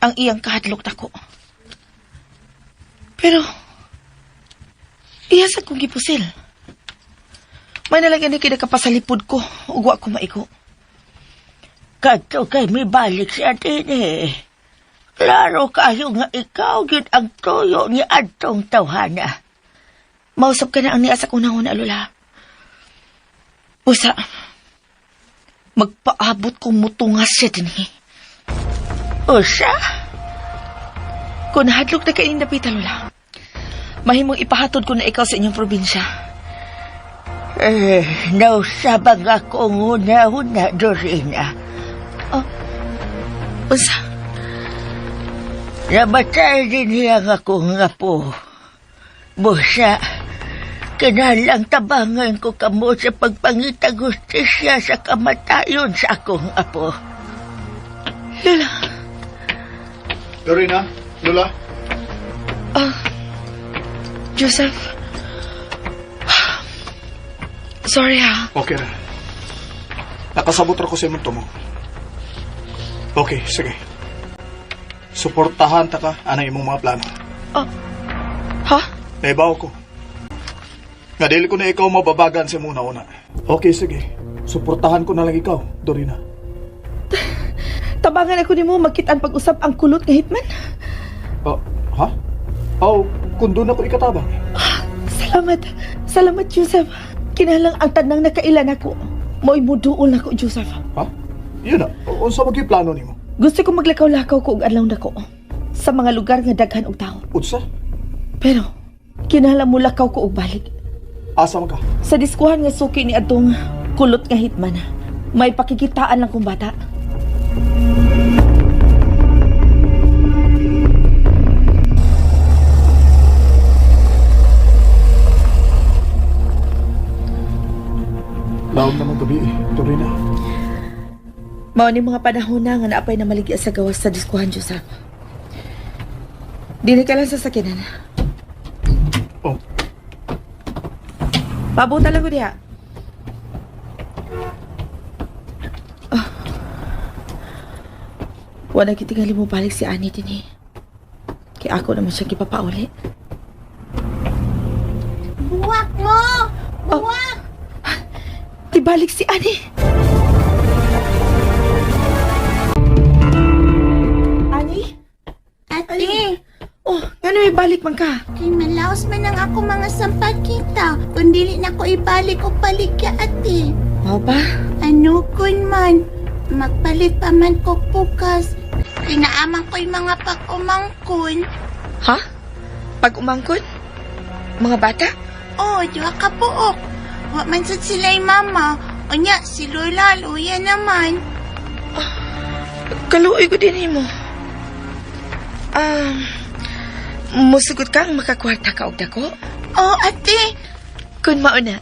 S4: Ang iyang kahadlok nako. Pero, iya sa kong gipusil. May nalagyan ni kinakapasalipod ko, ug wa ko maigo.
S11: Kadto kay mibalik siya din eh. Klaro kayo nga ikaw gyud ang tuyo ni adtong tawhana.
S4: Mausap ka na ang niya sa kunahon na, Lola. Busa, magpaabot kong mutungas siya dinhi.
S11: Usa?
S4: Kung nahadlok na kainin dapita, Lola, mahimong ipahatod ko na ikaw sa inyong probinsya.
S11: Eh, nausabang ako nguna-una, Dorina.
S4: Oh, unsa?
S11: Namatay din niya nga ako nga po. Busa, kinalang tabangan ko kamo sa pagpangitag hustisya sa kamatayon sa akong apo.
S4: Lola.
S10: Dorina, Lola.
S4: Ah, Joseph. Sorry ha.
S10: Okay na. Nakasabot ra ko sa imong tumo. Okay, sige. Suportahan ta ka anang imong mga plano.
S4: Oh. Ha?
S10: Naibaw ko. Nga dili ko na ikaw mababagan sa imong una. Okay, sige. Suportahan ko na lang ikaw, Dorina.
S4: Tabangan ako nimo magkit-an pag-usap ang kulot nga hitman.
S10: Oh, ha? Oh, kung doon ako ikatabang.
S4: Salamat. Salamat, Joseph. Kinahanglan ang tanang nakailan ako. Mo'y muduol nako, Joseph.
S10: Ha? Yun na. Unsa man gyud plano nimo?
S4: Gusto ko maglakaw-lakaw ko og adlaw nako sa mga lugar nga daghan og tao.
S10: Unsa?
S4: Pero kinahanglan mo lakaw ko og balik.
S10: Asa man ka?
S4: Sa diskuhan nga suki ni adtong kulot nga hitman. May pakikitaan lang kong bata.
S10: Laom naman gabi eh, Dorina.
S4: Mao ni mga panahon na nga naapay na maligya sa gawas sa diskuhan, Joseph. Dili ka lang sa sakyanan.
S10: Oh.
S4: Pabuta lang ko diha. Ah. Wala kitingali mo balik si Ani din eh. Kaya ako naman siya gipapauli.
S12: Buwak mo! Buwak!
S4: Tibalik si Ani! Ani?
S12: Ate!
S4: Oh, ngano may balik man ka?
S12: Kay malaos man ang ako mga sampagita. Kung dili na ko ibalik o paligya, ate.
S4: Mao ba?
S12: Ano kun man? Magpalit pa man ko bukas. Kinaaman ko'y mga pag-umangkon.
S4: Ha? Pag-umangkon? Mga bata?
S12: Oo, duha ka buok. Wa man sad sila'y mama. Unya, si Lola, luya naman.
S4: Kaluoy ko din mo. Musugot kang makakwarta ka og dako?
S12: Oo, ate.
S4: Kun mauna,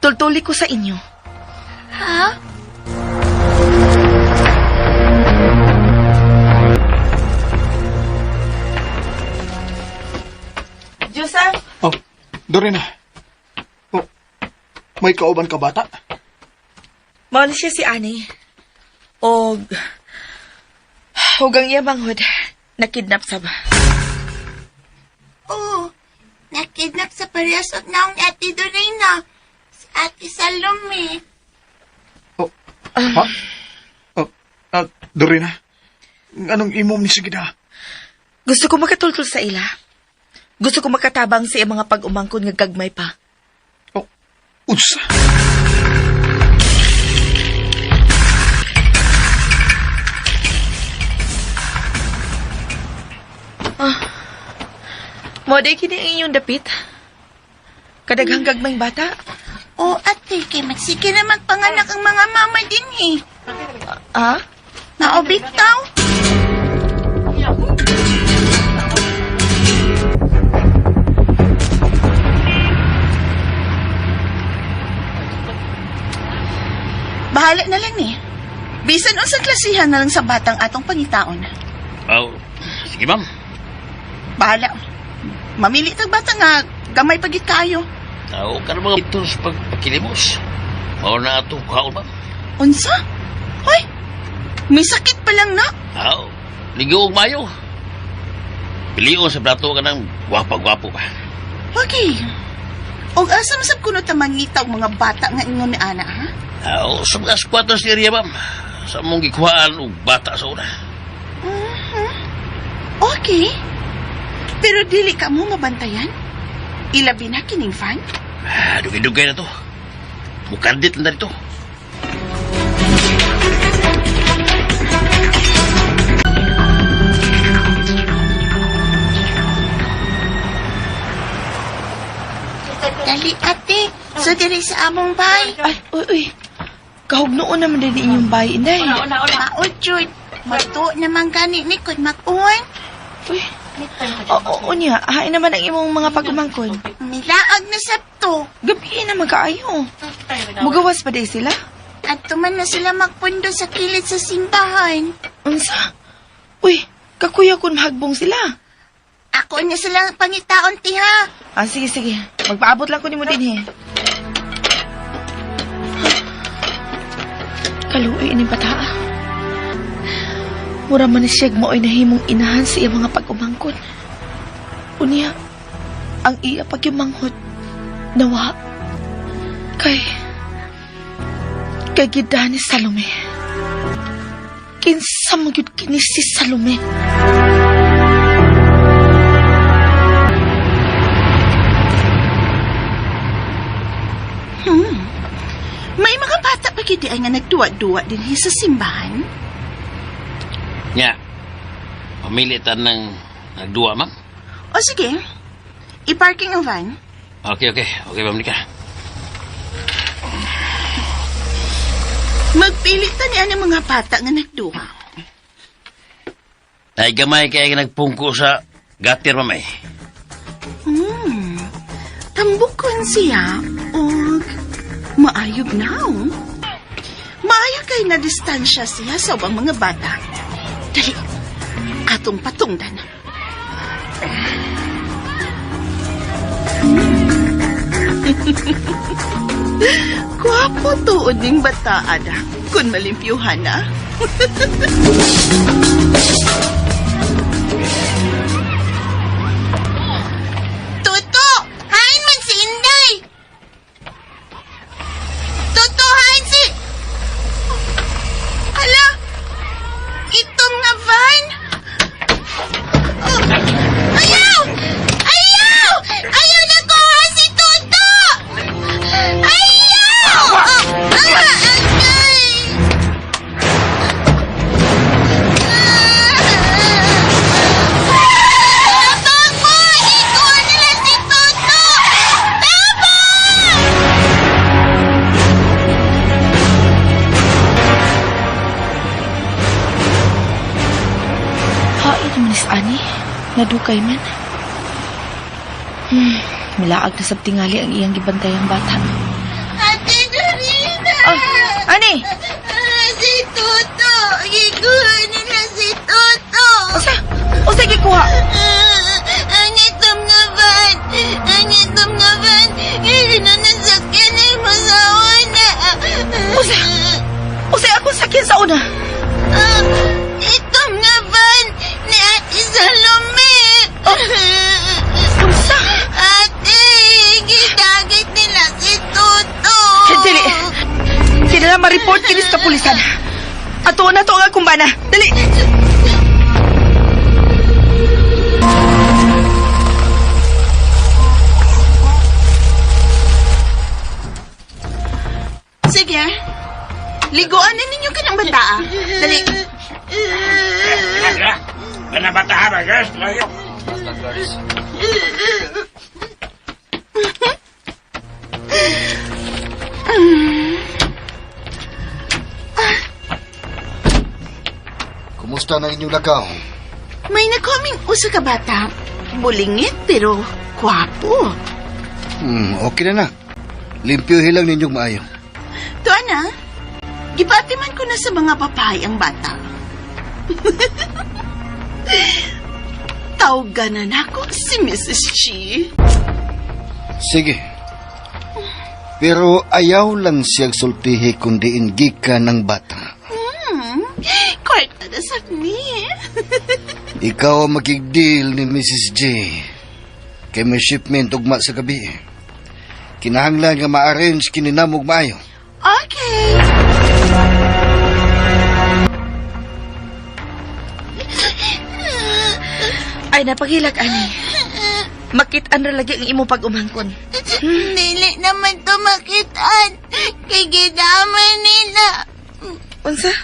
S4: tultuli ko sa inyo.
S12: Ha?
S4: Joseph?
S10: Oh, Dorina. Oh, may kauban ka bata?
S4: Mao na siya si Ani. Og ang iya manghod, nakidnap sa ba.
S12: Oo. Nakidnap sa parehas og naong ate Dorina. Si Ate Salome.
S10: Oh, ha? Oh, Dorina, anong imom ni Sigida?
S4: Gusto ko makatultol sa ila. Gusto ko makatabang sa iyang mga pag-umangkon nga gagmay pa.
S10: Oh, unsa?
S4: Mo day kini ang inyong dapit. Kadaghang gagmayng bata.
S12: Oo, ate, kay magsige na magpanganak ang mga mama din eh.
S4: Ah?
S12: Maobitaw. Bahala na lang eh. Bisan unsang klasihan na lang sa batang atong pangitaon.
S8: Oh, sige ma'am.
S6: Bahala. Mamili tag bata nga gamay pagit kayo.
S8: Tao ka na mga ito sa pagpakilimos. Mao na atong kaon ma'am.
S6: Unsa? Hoy! May sakit pa lang na.
S8: Aw, ligo og mayo. Pilion sa plato ka ng gwapa-gwapo ba.
S6: Okay. Og asa man sab kuno ta mangita og mga bata nga ingon ni ana ha?
S8: Aw, sa mga squatters area ma'am. Sa mong gikuhaan og bata sa una.
S6: Okay. Pero dili ka mo mabantayan? Ilabi na kining fan?
S8: Ah, dugay-dugay na to. Mukandit na dito.
S12: Dali, ate. So, diri sa among bay.
S4: Ay, uy, uy. Kahugnoon naman din inyong bahay, inday.
S12: Mao, Jud. Matuo naman gani ni kun mag-uwan.
S4: Uy. Oo, niya. Hain naman ang imong mga pag-umangkon.
S12: Milaag na sabto.
S4: Gabi na magkaayo. Mugawas pa day sila.
S12: At tuman na sila magpundo sa kilid sa simbahan.
S4: Unsa? Uy, kakuya kun mahagbong sila.
S12: Ako na sila pangitaon, tiha.
S4: Ah, sige, sige. Magpaabot lang ko nimo dinhi. Kaluoy ining bataa. Mura man ni siya mao'y nahimong inahan sa iya mga pag-umangkon. Unya, ang iya pagyamanghod, nawa. Kay gida ni Salome. Kinsa man gyud kini si Salome.
S6: May mga bata pa gid ay nga nagduwa-duwa dinhi sa simbahan.
S8: Nya, pamilitan ng nagduwa, ma'am.
S6: O sige. I-parking ang van.
S8: Okay, okay. Okay, ma'am Nika.
S6: Magpili ta ni ang mga bata nga nagduwa.
S8: Ay, gamay kaya nagpungko sa gutter, ma'am eh.
S6: Tambukon siya og maayog na. Oh. Maayo kay na distansya siya sa ubang mga bata. Dali, atong patungdan. Gwapo tuod ning bata, anak. Kung malimpyuhan na. Toto! Hain man si Inday! Toto, hain si... Hala! Itom nga van! Oh, ayaw! Ayaw! Ayaw na ko si Toto! Ayaw! Ah, agay! Tabang mo! Ikuha nila si Toto! Tabang!
S4: Hain naman ni Ani. Nadukay man. Milaag na sab tingali ang iyang gibantayang bata.
S12: Ate Dorina!
S4: Ah, Ani!
S12: Ah, si Toto! Gikuha nila si Toto!
S4: Usa! Usa gikuha!
S12: Ah, ang itom nga van! Ang itom nga van! Ngayon na nasakyan ay masawa na!
S4: Usa! Usa akong sakyan sa una!
S12: Ah, itom nga van ni Ate Salome!
S4: Oh. Unsa?
S12: Ate, gidagit nila si Toto!
S4: Dili! Kinala ma-report kinis kapulisan. Ato na to ang akong bana. Dali!
S6: Sige. Liguan na ninyo kanang bata. ah. Dali.
S7: Kumusta na inyong lakaw?
S6: May nakoming usa ka bata. Bulingit pero kwapo.
S7: Okay na na. Limpyo lang ninyong maayo.
S6: Tuana, gipatiman ko na sa mga papay ang bata. Tawgan na nako si Mrs. Chi.
S7: Sige. Pero ayaw lang siyang sultihi kundi gikan ng bata.
S6: Kwarta na sa ni.
S7: Ikaw ang makigdeal ni Mrs. J. Kay may shipment ugma sa gabi. Kinahanglan nga ma-arrange kininamog maayo.
S6: Okay.
S4: Ay, napaghilak, Ani. Makit-an ra lagi ang imo pag-umangkon.
S12: Dili naman to makitaan. Kay gidama nila.
S4: Unsa?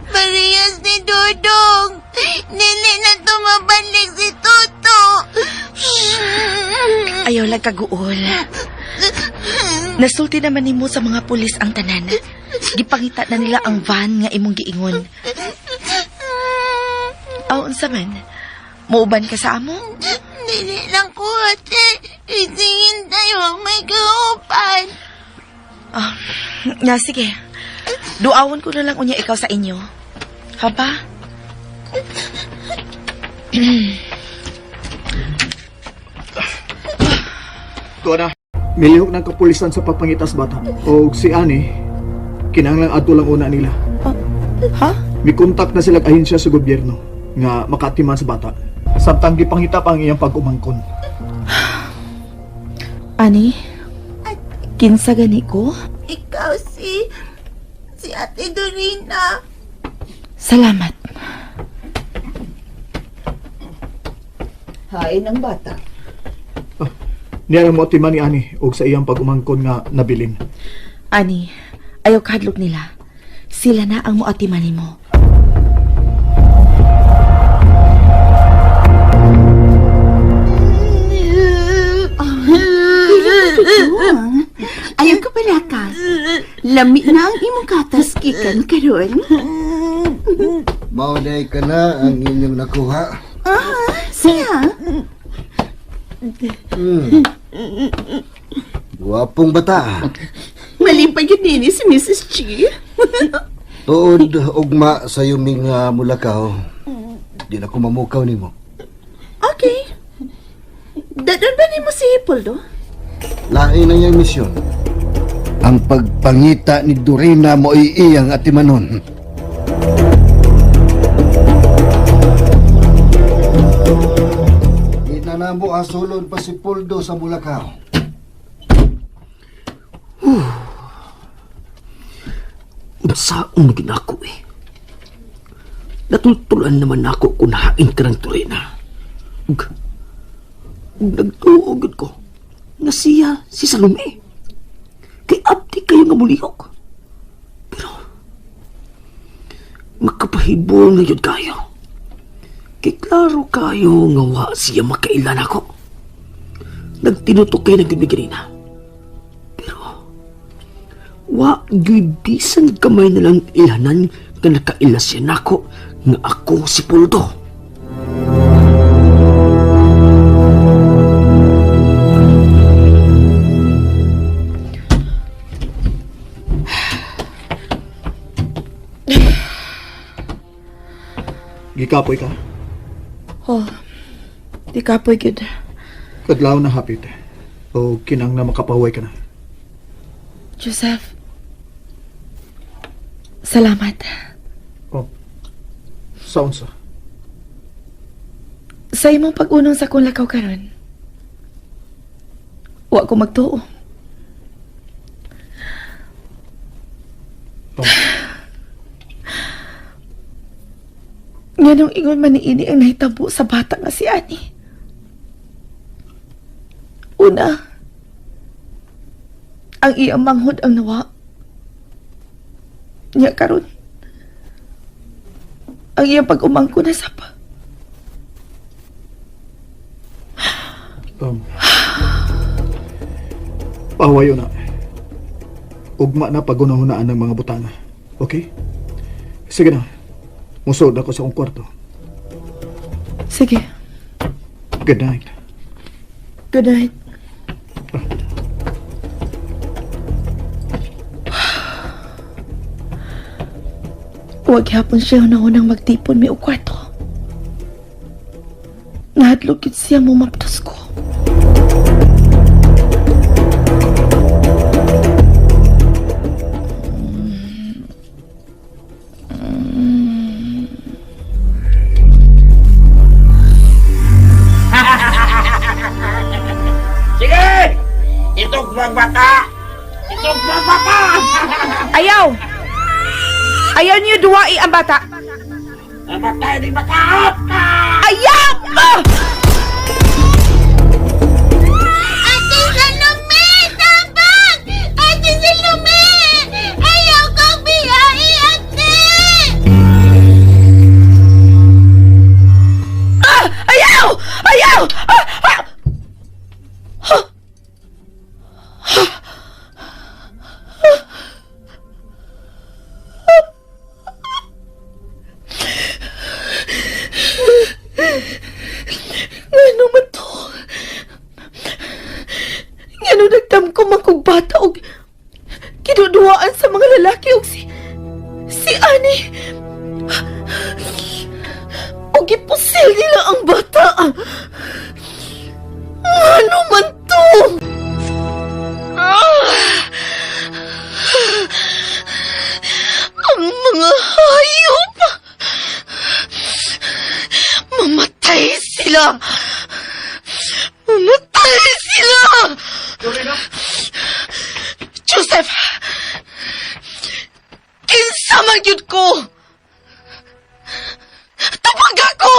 S12: Parehas ni Dudong. Dili na to mabalik si Toto.
S4: Ayaw lang kaguol. Nasulti naman nimo sa mga pulis ang tanan. Gipangita na nila ang van nga imong giingon. Aw, unsa man? Muuban ka sa amo?
S12: Dili lang ko ate. Isingin tayo may kaupan.
S4: Ah, na sige. Duawon ko na lang unya ikaw sa inyo. Haba?
S10: Tuwa na. Milihok ng kapulisan sa pagpangitas bata. O si Ani, kinahanglan adto lang una nila.
S4: Ha?
S10: Mikontak na sila ahensya sa gobyerno nga makatiman sa bata. Samtang gipangita pa ang iyang pag-umangkon.
S4: Ani? Kinsa gani ko?
S12: Ikaw si... Si Ate Dorina.
S4: Salamat.
S6: Hain ang bata.
S10: Niya mo atiman ni Ani og sa iyang pag-umangkon nga nabilin.
S4: Ani, ayaw kahadlok nila. Sila na ang muatiman nimo.
S6: Ayaw ka pala ka. Lami na ang imong katas gikan karon.
S7: Maunay ka na ang inyong nakuha.
S6: Ah, siya.
S7: Gwapong bata.
S6: Malimpay yun nini si Mrs. Chi.
S7: Tuod ugma sa yuming mulakaw. Di na ko mamukaw nimo.
S6: Okay. Dadon ba nimo si Poldo?
S7: Lain na niyang misyon. Ang pagpangita ni Dorina mo'y iyang atimanon. Ginanamo asulon pa si Puldo sa Bulacau.
S8: Unsaon gyud nako eh. Natultulan naman nako kung hain ka ng Dorina. Ug, ug nagtuo gyud ko nga siya si Salome. Kay abdi kayo nga mulihok. Pero makapahibol na yun kayo. Kay klaro kayo nga wa siya makailan ako. Nagtinutok kayo ng gyud ganina. Pero wa gyud bisan gamay na lang ilanan nga nakaila siya nako nga ako si Puldo.
S10: Gikapoy ka.
S4: Oh, di kapoy gyud.
S10: Kadlaw na hapit. O kinang na makapahuway ka na.
S4: Joseph, salamat.
S10: Oh. Sa unsa?
S4: Sa imong pag-unong sa akong lakaw karon. Wa ko magtuo.
S10: Oh.
S4: Nganong ingon man ni ini ang nahitabo sa bata nga si Ani. Una, ang iyang manghod ang nawa. Nya karon, ang iyang pag-umangko na sapa.
S10: Pahuwayo na. Ugma na pagunahunaan ng mga butanga. Okay? Sige na. Musod ako sa akong kwarto.
S4: Sige,
S10: Good night.
S4: good night. Huwag hapon siya na unang magtipon may kwarto. Nahadlok yun siya mumaptos ko.
S9: Sige! Itog magbata! Itog magbata!
S4: Ayaw! Ayaw niyo duwai ang bata!
S9: Namatay ni bata!
S4: Ayaw! Ah!
S12: Ate Salome! Tabang! Ate Salome! Ayaw kong biyai, ate!
S4: Ah! Ayaw! Ayaw! Ah! Ah! Ngano man to? Ngano nagdam ko man kog bata og kinuduhaan sa mga lalaki og si Ani. Og gipusil nila ang bata. Ano man to? Ah! Ang mga hayop! Mamatay sila! Mamatay sila! Joseph! Kinsa man gyud ko! Tupag ako!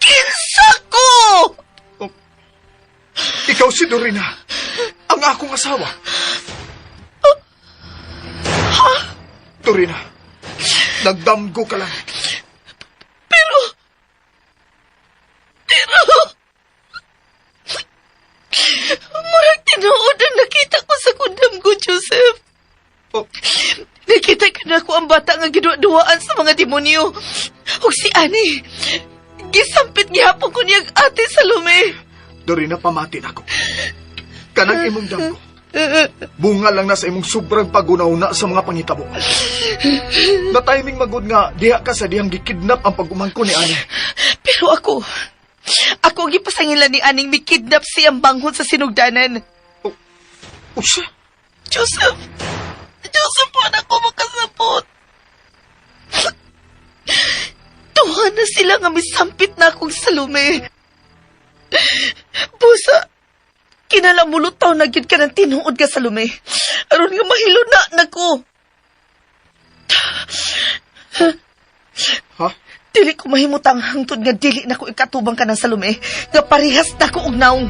S4: Kinsa ko!
S10: Ikaw si Dorina. Ang akong asawa. Dorina, nagdamgo ka lang.
S4: Pero... Pero... Murag tinuod ang nakita ko sa kundam ko, Joseph.
S10: Oh.
S4: Nakita ka na ko ang bata nga giduduaan sa mga demonyo. Ug si Ani, gisampit gihapon ko niyang ate Salome.
S10: Dorina, pamatin ako. Kanang imong damgo. Bunga lang na sa imong sobrang pagunauna sa mga pangitabo. Na timing magud nga diha ka sa dihang gikidnap ang pag-umangko ni Ani.
S4: Pero ako, ako ang gipasangilan ni Aning mikidnap siyang banghon sa sinugdanan.
S10: Usa?
S4: Joseph! Joseph, wala ko makasabot. Tuwa na sila nga misampit na akong Salome. Busa, kinalamulutaw na gyud ka ng tinuod ka, Salome. Aron nga mahilo na nako.
S10: Ha?
S4: Dili ko mahimutang hangtod nga dili na ko ikatubang ka ng Salome nga parehas na ko og nawong.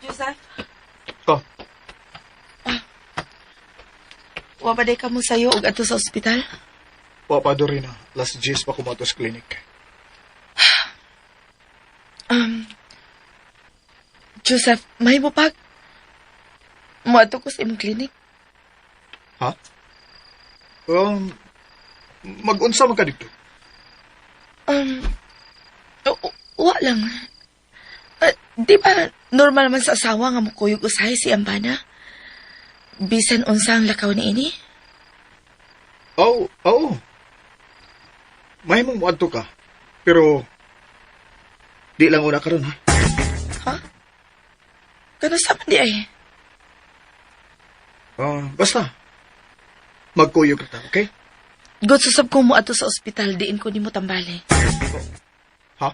S4: Joseph?
S10: Oh.
S4: Wa ba day ka mo sayo og adto sa ospital?
S10: Wa pa, Dorina. Last G's pa kumato sa clinic.
S4: Joseph, mahimo pag moadto ko sa imong clinic.
S10: Ha? Mag-unsa man ka dito?
S4: Wa lang. Di ba normal man sa asawa nga mukuyog usahay si Ambana? Bisan unsa ang lakaw ni ini?
S10: Oo, oo. Mahimong moadto ka. Pero di lang una karon, ha?
S4: Ha? Kano sa man di ay?
S10: Basta. Magkuyog ka ta, okay?
S4: God susab ko mo ato sa ospital, diin ko nimo tambali.
S10: Ha?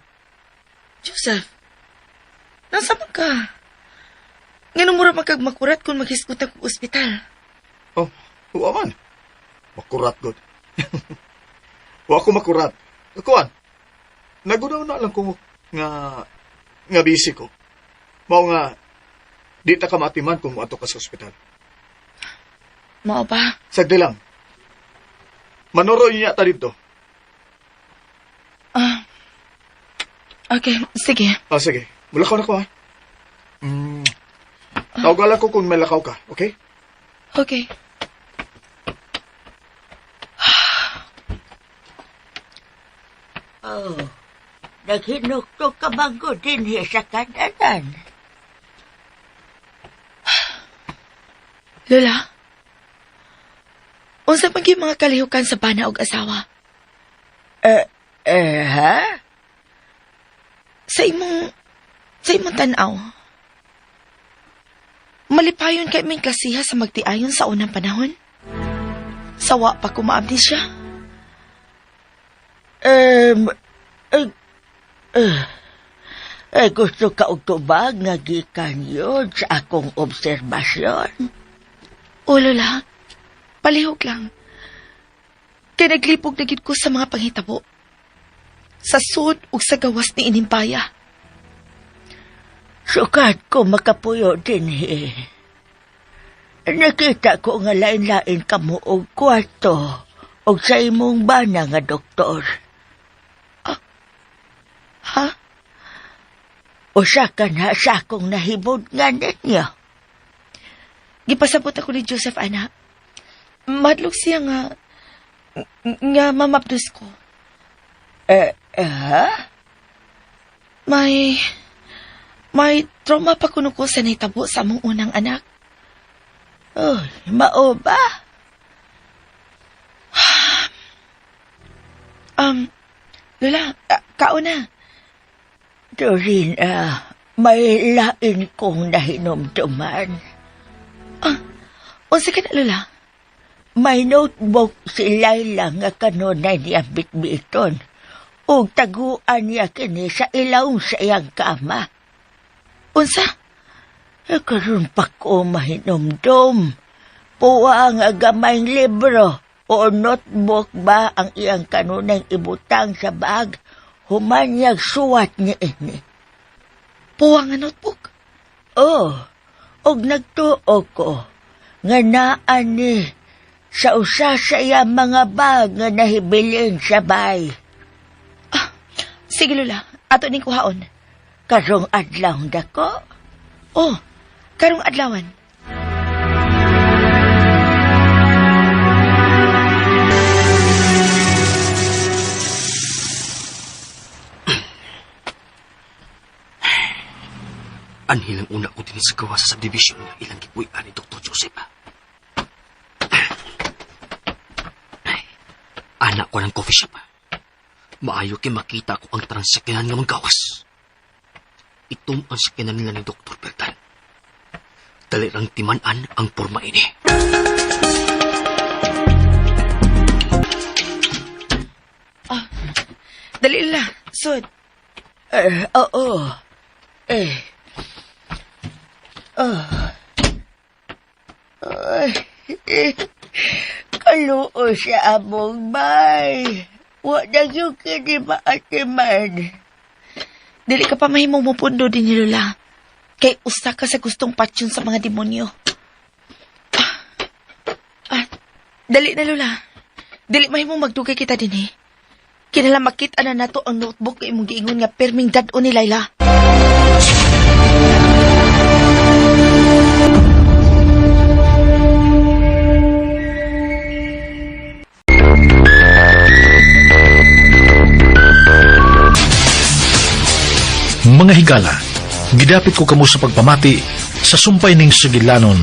S4: Joseph, nasa man ka? Ngano mura man kag makurat kung maghisgot ako ospital?
S10: Oh, wa man. Makurat, God. Wa ko makurat. Kuan, nagunaw na lang ko nga busy ko. Mao nga, di ta ka maatiman kung moadto ka sa ospital.
S4: Mao ba?
S10: Sagdi lang. Manuro niya ta dito.
S4: Okay, sige.
S10: Sige. Mulakaw na ko, ha? Tawagan lang ko kung may lakaw ka, okay?
S4: Okay.
S11: Oh, naghinuktok ka bangko din sa kananan.
S4: Lola, unsa man gyud mga kalihukan sa bana og asawa?
S11: Ha?
S4: Sa imong tan-aw, malipayon kay ming kasiha sa magtiayon sa unang panahon? Sawa pa ko maamnesya?
S11: Gusto ka og tubag nga gikan yun sa akong obserbasyon?
S4: O, Lola, palihog lang. Kay naglipog na gid ko sa mga panghitabo. Sa sud ug sa gawas ni Inimpaya.
S11: Sukat ko makapuyo din eh. Nakita ko nga lain-lain kamo og kwarto og sa imong bana nga doktor.
S4: Ha?
S11: Usa ka na sa akong nahibod nga ninyo.
S4: Gipasabot ako ni Joseph, ana. Madlok siya nga mamapdos ko.
S11: Ha?
S4: May trauma pa kuno ko sa nahitabo sa among unang anak.
S11: Oh, mao ba?
S4: Lola, kauna.
S11: Doreen, may lain kong nahinumduman.
S4: Unsa ka na, Lola?
S11: May notebook si Laila nga kanunay niya bitbiton. Ug taguan niya kini sa ilawom sa iyang kama.
S4: Unsa?
S11: Karon pa ko mahinumdum. Puwa nga gamayng libro o notebook ba ang iyang kanunay ibutang sa bag, human niyag suwat niya ini.
S4: Puwa nga notebook?
S11: Oh, og nagtuo ko nga naa ni sa usa sa iyang mga bag nga nahibilin sa bay.
S4: Sige, Lola. Ato ning kuhaon.
S11: Karong adlaw dako?
S4: Oh, karong adlawan.
S8: Anhilang una ko din sa gawa sa subdivision nga ilang gipuy-an ni Dr. Joseph. Ay. Ana ko ng coffee shop. Maayo kay makita ko ang tanang sakyanan nga manggawas. Itom ang sakyanan nila ni Dr. Bertan. Dali rang timan-an ang porma ini.
S4: Dali la, sud.
S11: Eh, oo. Eh. Oh. Ay, eh. Kaluo siya among bay. Wa na yung kini maatiman.
S4: Dili ka pa mahimong mupundo din ni Lola. Kay usa ka sa gustong patyon sa mga demonyo. Dali na, Lola. Dili mahimong magdugay kita din eh. Kinala makita na nato ang notebook nga imong giingon nga perming dad-on ni Layla.
S2: Mga higala, gidapit ko kamo sa pagpamati sa sumpay ning sugilanon.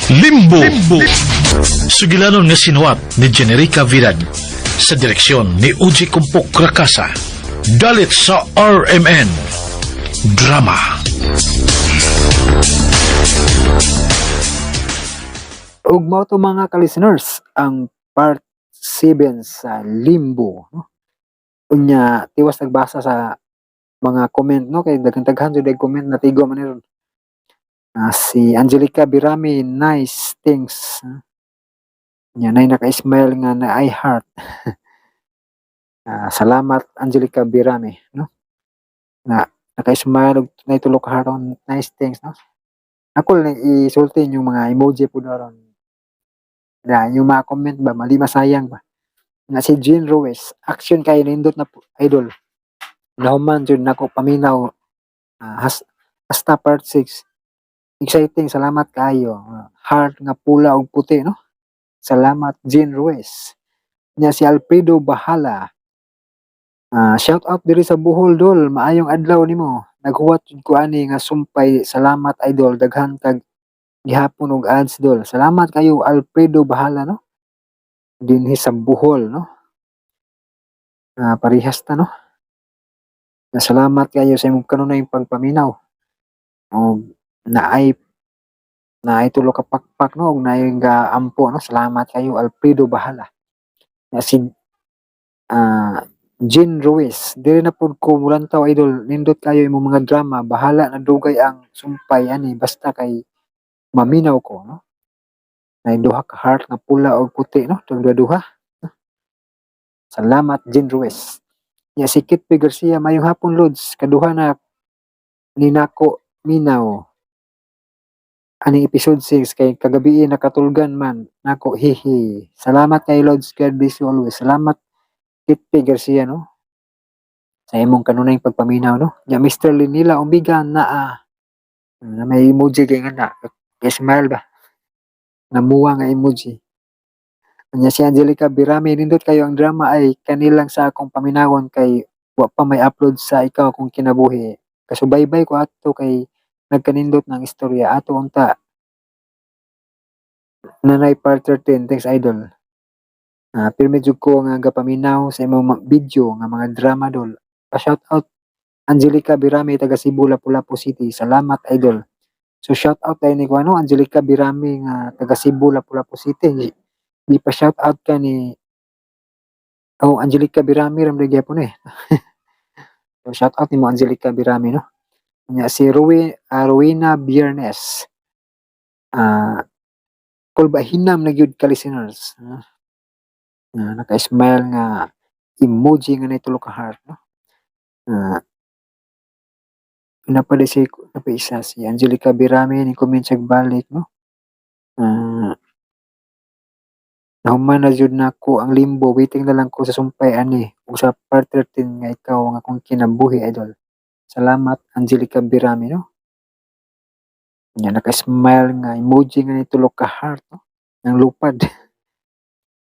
S2: Limbo! Limbo! Sugilanon nga sinuwat ni Generica Vidad sa direksyon ni Uji Kumpok Rakasa. Dalit sa RMN. Drama.
S1: Ug mao to mga ka-listeners ang part 7 sa Limbo, no? Unya tiwas nagbasa sa mga comment, no, kay daghan-daghan jud ay comment na tigo man ni ron. Si Angelica Birami, nice things. Nya nay naka-smile nga na I heart. Salamat Angelica Birami, no? Na naka-smile og nay tulo ka heart on nice things, no? Ako lang isulti yung mga emoji po ron. Na yung mga comment ba, mali masayang ba. Na si Jean Ruiz, action kay nindot na po, idol. Nahuman jud nako paminaw, hasta part 6. Exciting, salamat kaayo. Heart nga pula og puti, no? Salamat Jean Ruiz. Nya si Alfredo Bahala. Shout out diri sa Bohol dol, maayong adlaw nimo. Naghuwat jud ko ani nga sumpay. Salamat idol, daghan kag gihapon og ads dol. Salamat kayo Alfredo Bahala, no? Dinhi sa Bohol, no? Parehas ta, no? Na salamat kayo sa imong kanunay pagpaminaw. Og naay tulo ka pakpak, no? Og naay ga ampo, no? Salamat kayo Alfredo Bahala. Na si Jean Ruiz, diri na pud ko mulantaw idol, nindot kayo imong mga drama, bahala na dugay ang sumpay ani basta kay maminaw ko, no? Nay duha ka heart nga pula og puti, no? Tong duha-duha, no? Salamat Jean Ruiz. Nya si Kit P. Garcia, mayong hapon Lods, kaduha na ni nako minaw ani episode 6 kay kagabi nakatulgan man nako, hihi. Salamat kay Lods, God bless you always. Salamat Kit P. Garcia, no? Sa imong kanunay pagpaminaw, no? Nya Mr. Linila Umiga naa na may emoji kay nga na smile ba? Namuha nga emoji. Nya si Angelica Birami, nindot kayo ang drama ay kanilang sa akong paminawon kay wa pa may upload sa ikaw akong kinabuhi. Kasubaybay ko ato kay nagkanindot ng istorya ato unta. Nanay part 13, thanks idol. Pirmi jud ko nga gapaminaw sa imong video nga mga drama dol. Pa-shout out Angelica Birami taga Cebu, Lapu-Lapu City. Salamat idol. So shout out tayo ni kuano Angelica Birami nga taga Cebu, Lapu-Lapu City. Di pa shout out ka ni oh Angelica Birami ram gyapon eh. So shout out nimo Angelica Birami, no. Nya si Rowena Biernes. Kulba hinam na gyud ka listeners. Naka-smile nga emoji nga nay tulo ka heart, no. Napa si napa isa si Angelica Birami ni comment siya balik, no. Nahuman na jud nako ang Limbo, waiting na lang ko sa sumpay ani ug sa part 13 nga ikaw ang akong kinabuhi idol. Salamat Angelica Birami, no. Nya naka-smile nga emoji nga ni tulo ka heart, no. Nang lupad.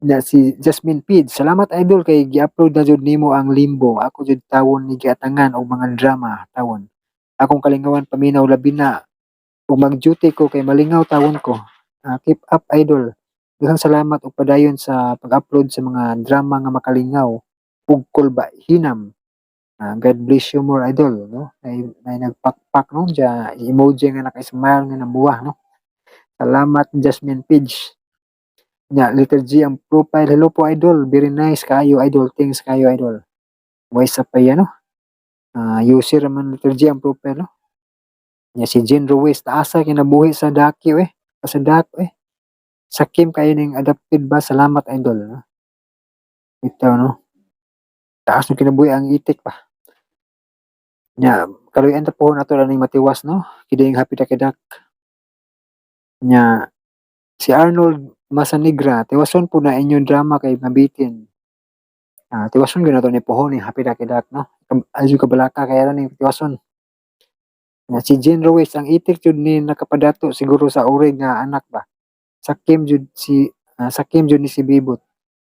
S1: Nya si Jasmine Pid, salamat idol kay gi-upload na jud nimo ang Limbo. Ako jud tawon ni giatangan og mga drama tawon. Akong kalingawan paminaw labi na ug mag-duty ko kay malingaw tawon ko. Keep up idol. Daghang salamat ug padayon sa pag-upload sa mga drama nga makalingaw ug kulba hinam. God bless you more, idol, no? May nagpakpak, no, ja emoji nga naka-smile nga nabuwa, no. Salamat, Jasmine Page. Nya letter G ang profile. Hello po, idol, very nice kayo, idol, thanks kayo, idol. Way sa pa yan, no. User man letter G ang profile, no. Nya si Jean Ruiz, taasa kinabuhi sa daki eh. Sa dako eh. Sakim kayo ning adapted ba? Salamat, idol, no. Ito, no. Taas ng kinabuhi ang itik pa. Nya kaluyan ta po nato ning matiwas, no. Kiding happy dakidak. Nya si Arnold Masanigra, tiwason po na inyong drama kay mabitin. Tiwason gyud nato ni pohon ni happy dakidak, no. Adyo ka balaka kaya ra ning tiwason. Nya si Jean Ruiz, ang itik jud ni nakapadato siguro sa urig nga anak ba. Sakim jud si sakim jud ni si Bibot.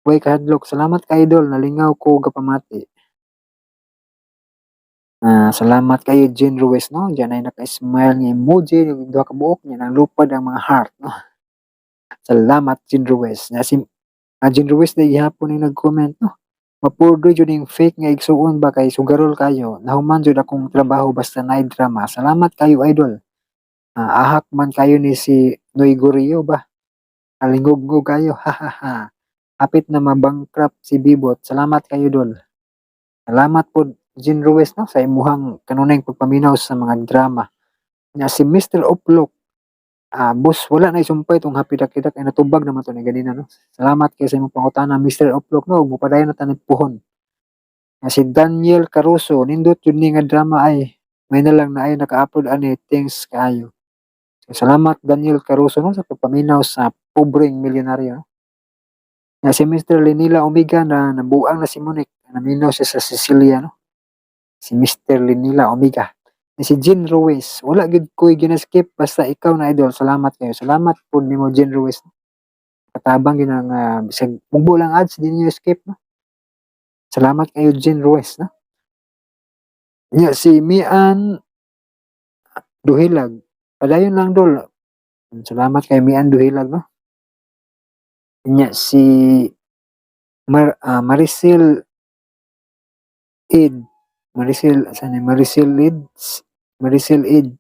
S1: Way kahadlok, salamat ka, idol, nalingaw ko gapamati. Salamat kayo, Jean Ruiz, no. Diyan ay naka-smile nga emoji duha ka buok niya nang lupad ang mga heart, no. Salamat, Jean Ruiz. Nya si Jean Ruiz na gihapon ni nag-comment, no. Mapurdoy jud ning fake nga igsuon ba kay sugarol kayo. Nahuman jud akong trabaho basta naay drama. Salamat kayo, idol. Ahak man kayo ni si Noy Gorio ba. Alingugngog kayo. Ha ha ha. Hapit na mabankrupt si Bibot. Salamat kayo, dol. Salamat po, Jean Ruiz, no, sa imuhang kanunayng pagpaminaw sa mga drama. Nya si Mr. Oplok, boss, wala na isumpay itong happy dakidak ay natubag naman to ni ganina, no. Salamat kay sa imong pangutana, Mr. Oplok, no, ug mopadayon na tanay puhon. Nya si Daniel Caruso, nindot yun ni nga drama ay may na lang na ay naka-upload ani, thanks kaayo. So, salamat, Daniel Caruso, no, sa pagpaminaw sa Pobreng Milyonaryo, no. Nya si Mr. Linila Omega na nabuang na si Monique, naminaw siya sa Sicilia, no. Si Mr. Linila Omega. Nya si Jean Ruiz, wala gid ko'y ginaskip basta ikaw na, idol. Salamat kayo. Salamat po nimo, Jean Ruiz. Katabang gyud ang bisag mugbo lang ads di niyo skip, no. Salamat kayo, Jean Ruiz, no. Nya si Mian Duhilag. Padayon lang, dol. Salamat kay Mian Duhilag, no. Nya si Maricel Id Maricel saan ni Maricel Id. Maricel Id.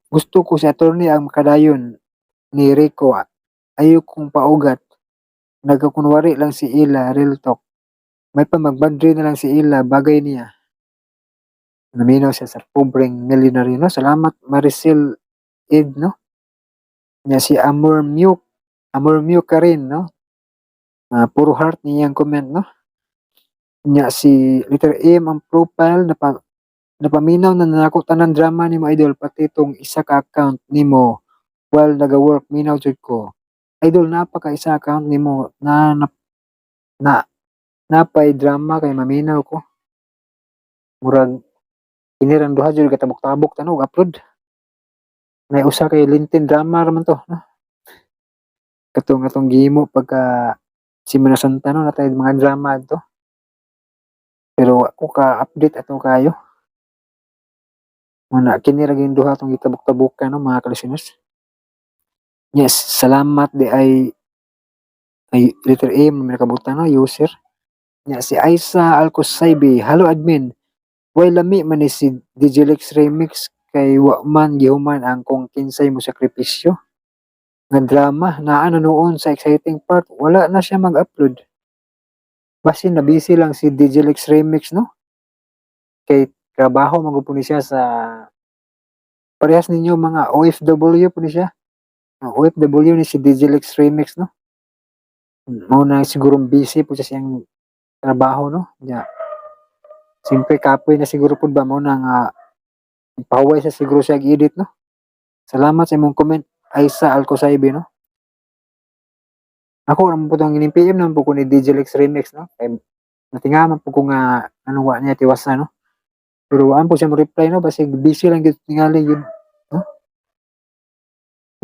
S1: Gusto ko si attorney ang makadayon ni Rico. Ayaw kong paugat. Nagakunwari lang si Ila, real talk. May pa magbadre na lang si Ila, bagay niya. Naminaw siya sa Pobreng Milyonaryo, no? Salamat, Maricel Id, no? Nya si Amor Mute, Amor Mute ka rin, no? Puro heart niyang comment, no? Nya si letter M ang profile, napaminaw na nako tanan drama nimo, idol, pati itong isa ka account nimo while naga-work, minaw jud ko. Idol, napa ka isa account nimo na napay drama kay maminaw ko. Murag kini rang duha jud katabok-tabok tanog upload. Nay usa kay Lintin drama ra man to, no? Katong atong gihimo pagka Semana Santa, no, natay mga drama adto. Pero ako ka update ato kayo. Muna kini ra gyud duha atong gitabok-tabokan, no, mga ka-listeners. Yes, salamat di ay letter M may nakabutan, no, user. Nya si Aisa Alcosaibi, hello, admin. Way lami man ni si DJ Lex Remix kay wa man gihuman ang kung kinsay mo sakripisyo. Nga drama naa na noon sa exciting part, wala na siya mag-upload. Basin na busy lang si DJ Lex Remix, no? Kay trabaho man gud po ni siya sa parehas ninyo mga OFW po ni siya. Ang OFW ni si DJ Lex Remix, no? Mao na siguro busy po siya siyang trabaho, no? Ya. Siyempre kapoy na siguro pud ba, mao na nga pahuway sa siguro siya edit, no? Salamat sa imong comment, Aisa Alcosaibe, no? Ako naman po itong PM naman po ko ni DJ Lex Remix, no? Kay natingaman po ko nga anong wa niya tiwas na, no? Pero waan po siya mo reply, no? Basig busy lang gyud tingali yun, no?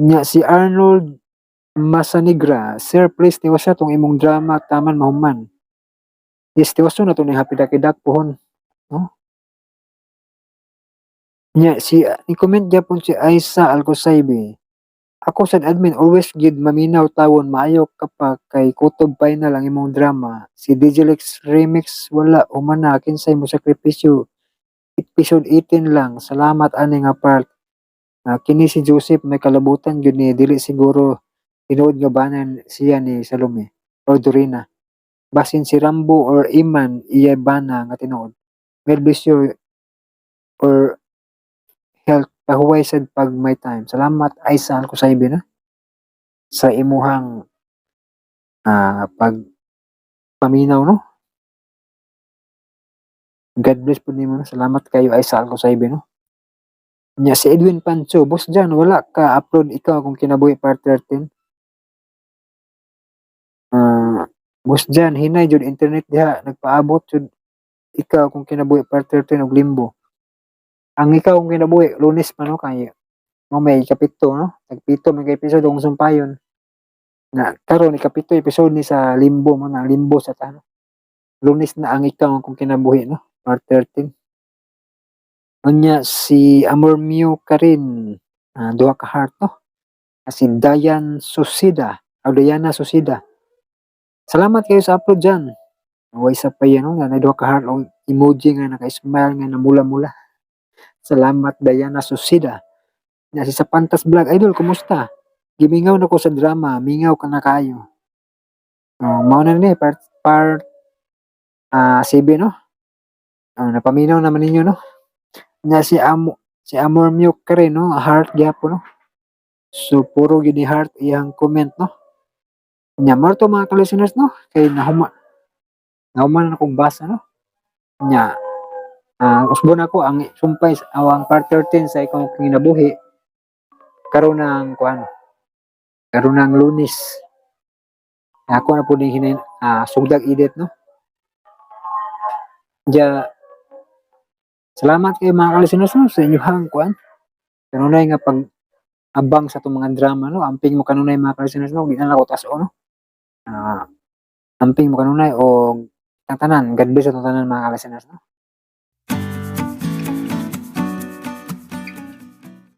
S1: Nya si Arnold Masanigra, "Sir, please tiwasa tong imong drama taman mahuman." Yes, tiwaso na to ni Happy Dakidak pohon, no? Nya si ni-comment gyapon si Aisa Alcosaibe. Ako sad admin always gid maminaw tawon maayo ka pa kay kutob final ang imong drama. Si Digilex Remix wala humana kinsay mo sakripisyo episode 18 lang. Salamat ani nga part. Kini si Joseph may kalabutan gyud ni dili siguro tinuod nga banan siya ni Salome or Dorina. Basin si Rambo or Iman iya bana nga tinuod. God bless you or health pahuway sad pag may time. Salamat Aisa Alcosaibe na sa imuhang pag paminaw, no. God bless po nimo, no? Salamat kayo, Aisa Alcosaibe, no. Nya si Edwin Pancho, "Boss Jan, wala ka upload Ikaw Akong Kinabuhi part 13." Boss Jan, hinay jud internet diha, nagpaabot jud Ikaw Akong Kinabuhi part 13 og Limbo. Ang Ikaw Akong Kinabuhi Lunes pa, no, kay mo may ikapito, no. Tagpito may ka episode akong sumpayon. Na karon ikapito episode ni sa Limbo mo na Limbo sa ta, no. Lunes na ang Ikaw Akong Kinabuhi, no, part 13. Unya si Amor Mew Karin, duha ka heart, no. Si Dayan Susida o Diana Susida. "Salamat kayo sa upload dyan." Way sa pa yan, no? Na duha ka heart o emoji nga naka-smile nga namula-mula. Salamat, Diana Susida. Nya si sa Pantas Vlog, "Idol, kumusta? Gimingaw na ko sa drama, mingaw ka na kayo." Oh, mao na ni part part 7, no. Oh, napaminaw naman ninyo, no. Nya si Amor Mute ka rin, no, heart gyapon, no. So puro gyud ni heart iyang comment, no. Nya mao to, mga ka-listeners, no, kay nahuman na akong basa, no. Nya usbon ako ang sumpay ang part 13 sa Ikaw Akong Kinabuhi karon ng kuan, karon ng Lunes. Ako na po din hinin sugdag edit, no. Ja salamat kayo, mga ka-listeners, no, sa inyong kuan kanunay nga pag abang sa atong mga drama, no. Amping mo kanunay, mga ka-listeners, no, di na lang ako tas-o, no. Amping mo kanunay og tanan. God bless sa tanan, mga ka-listeners, no.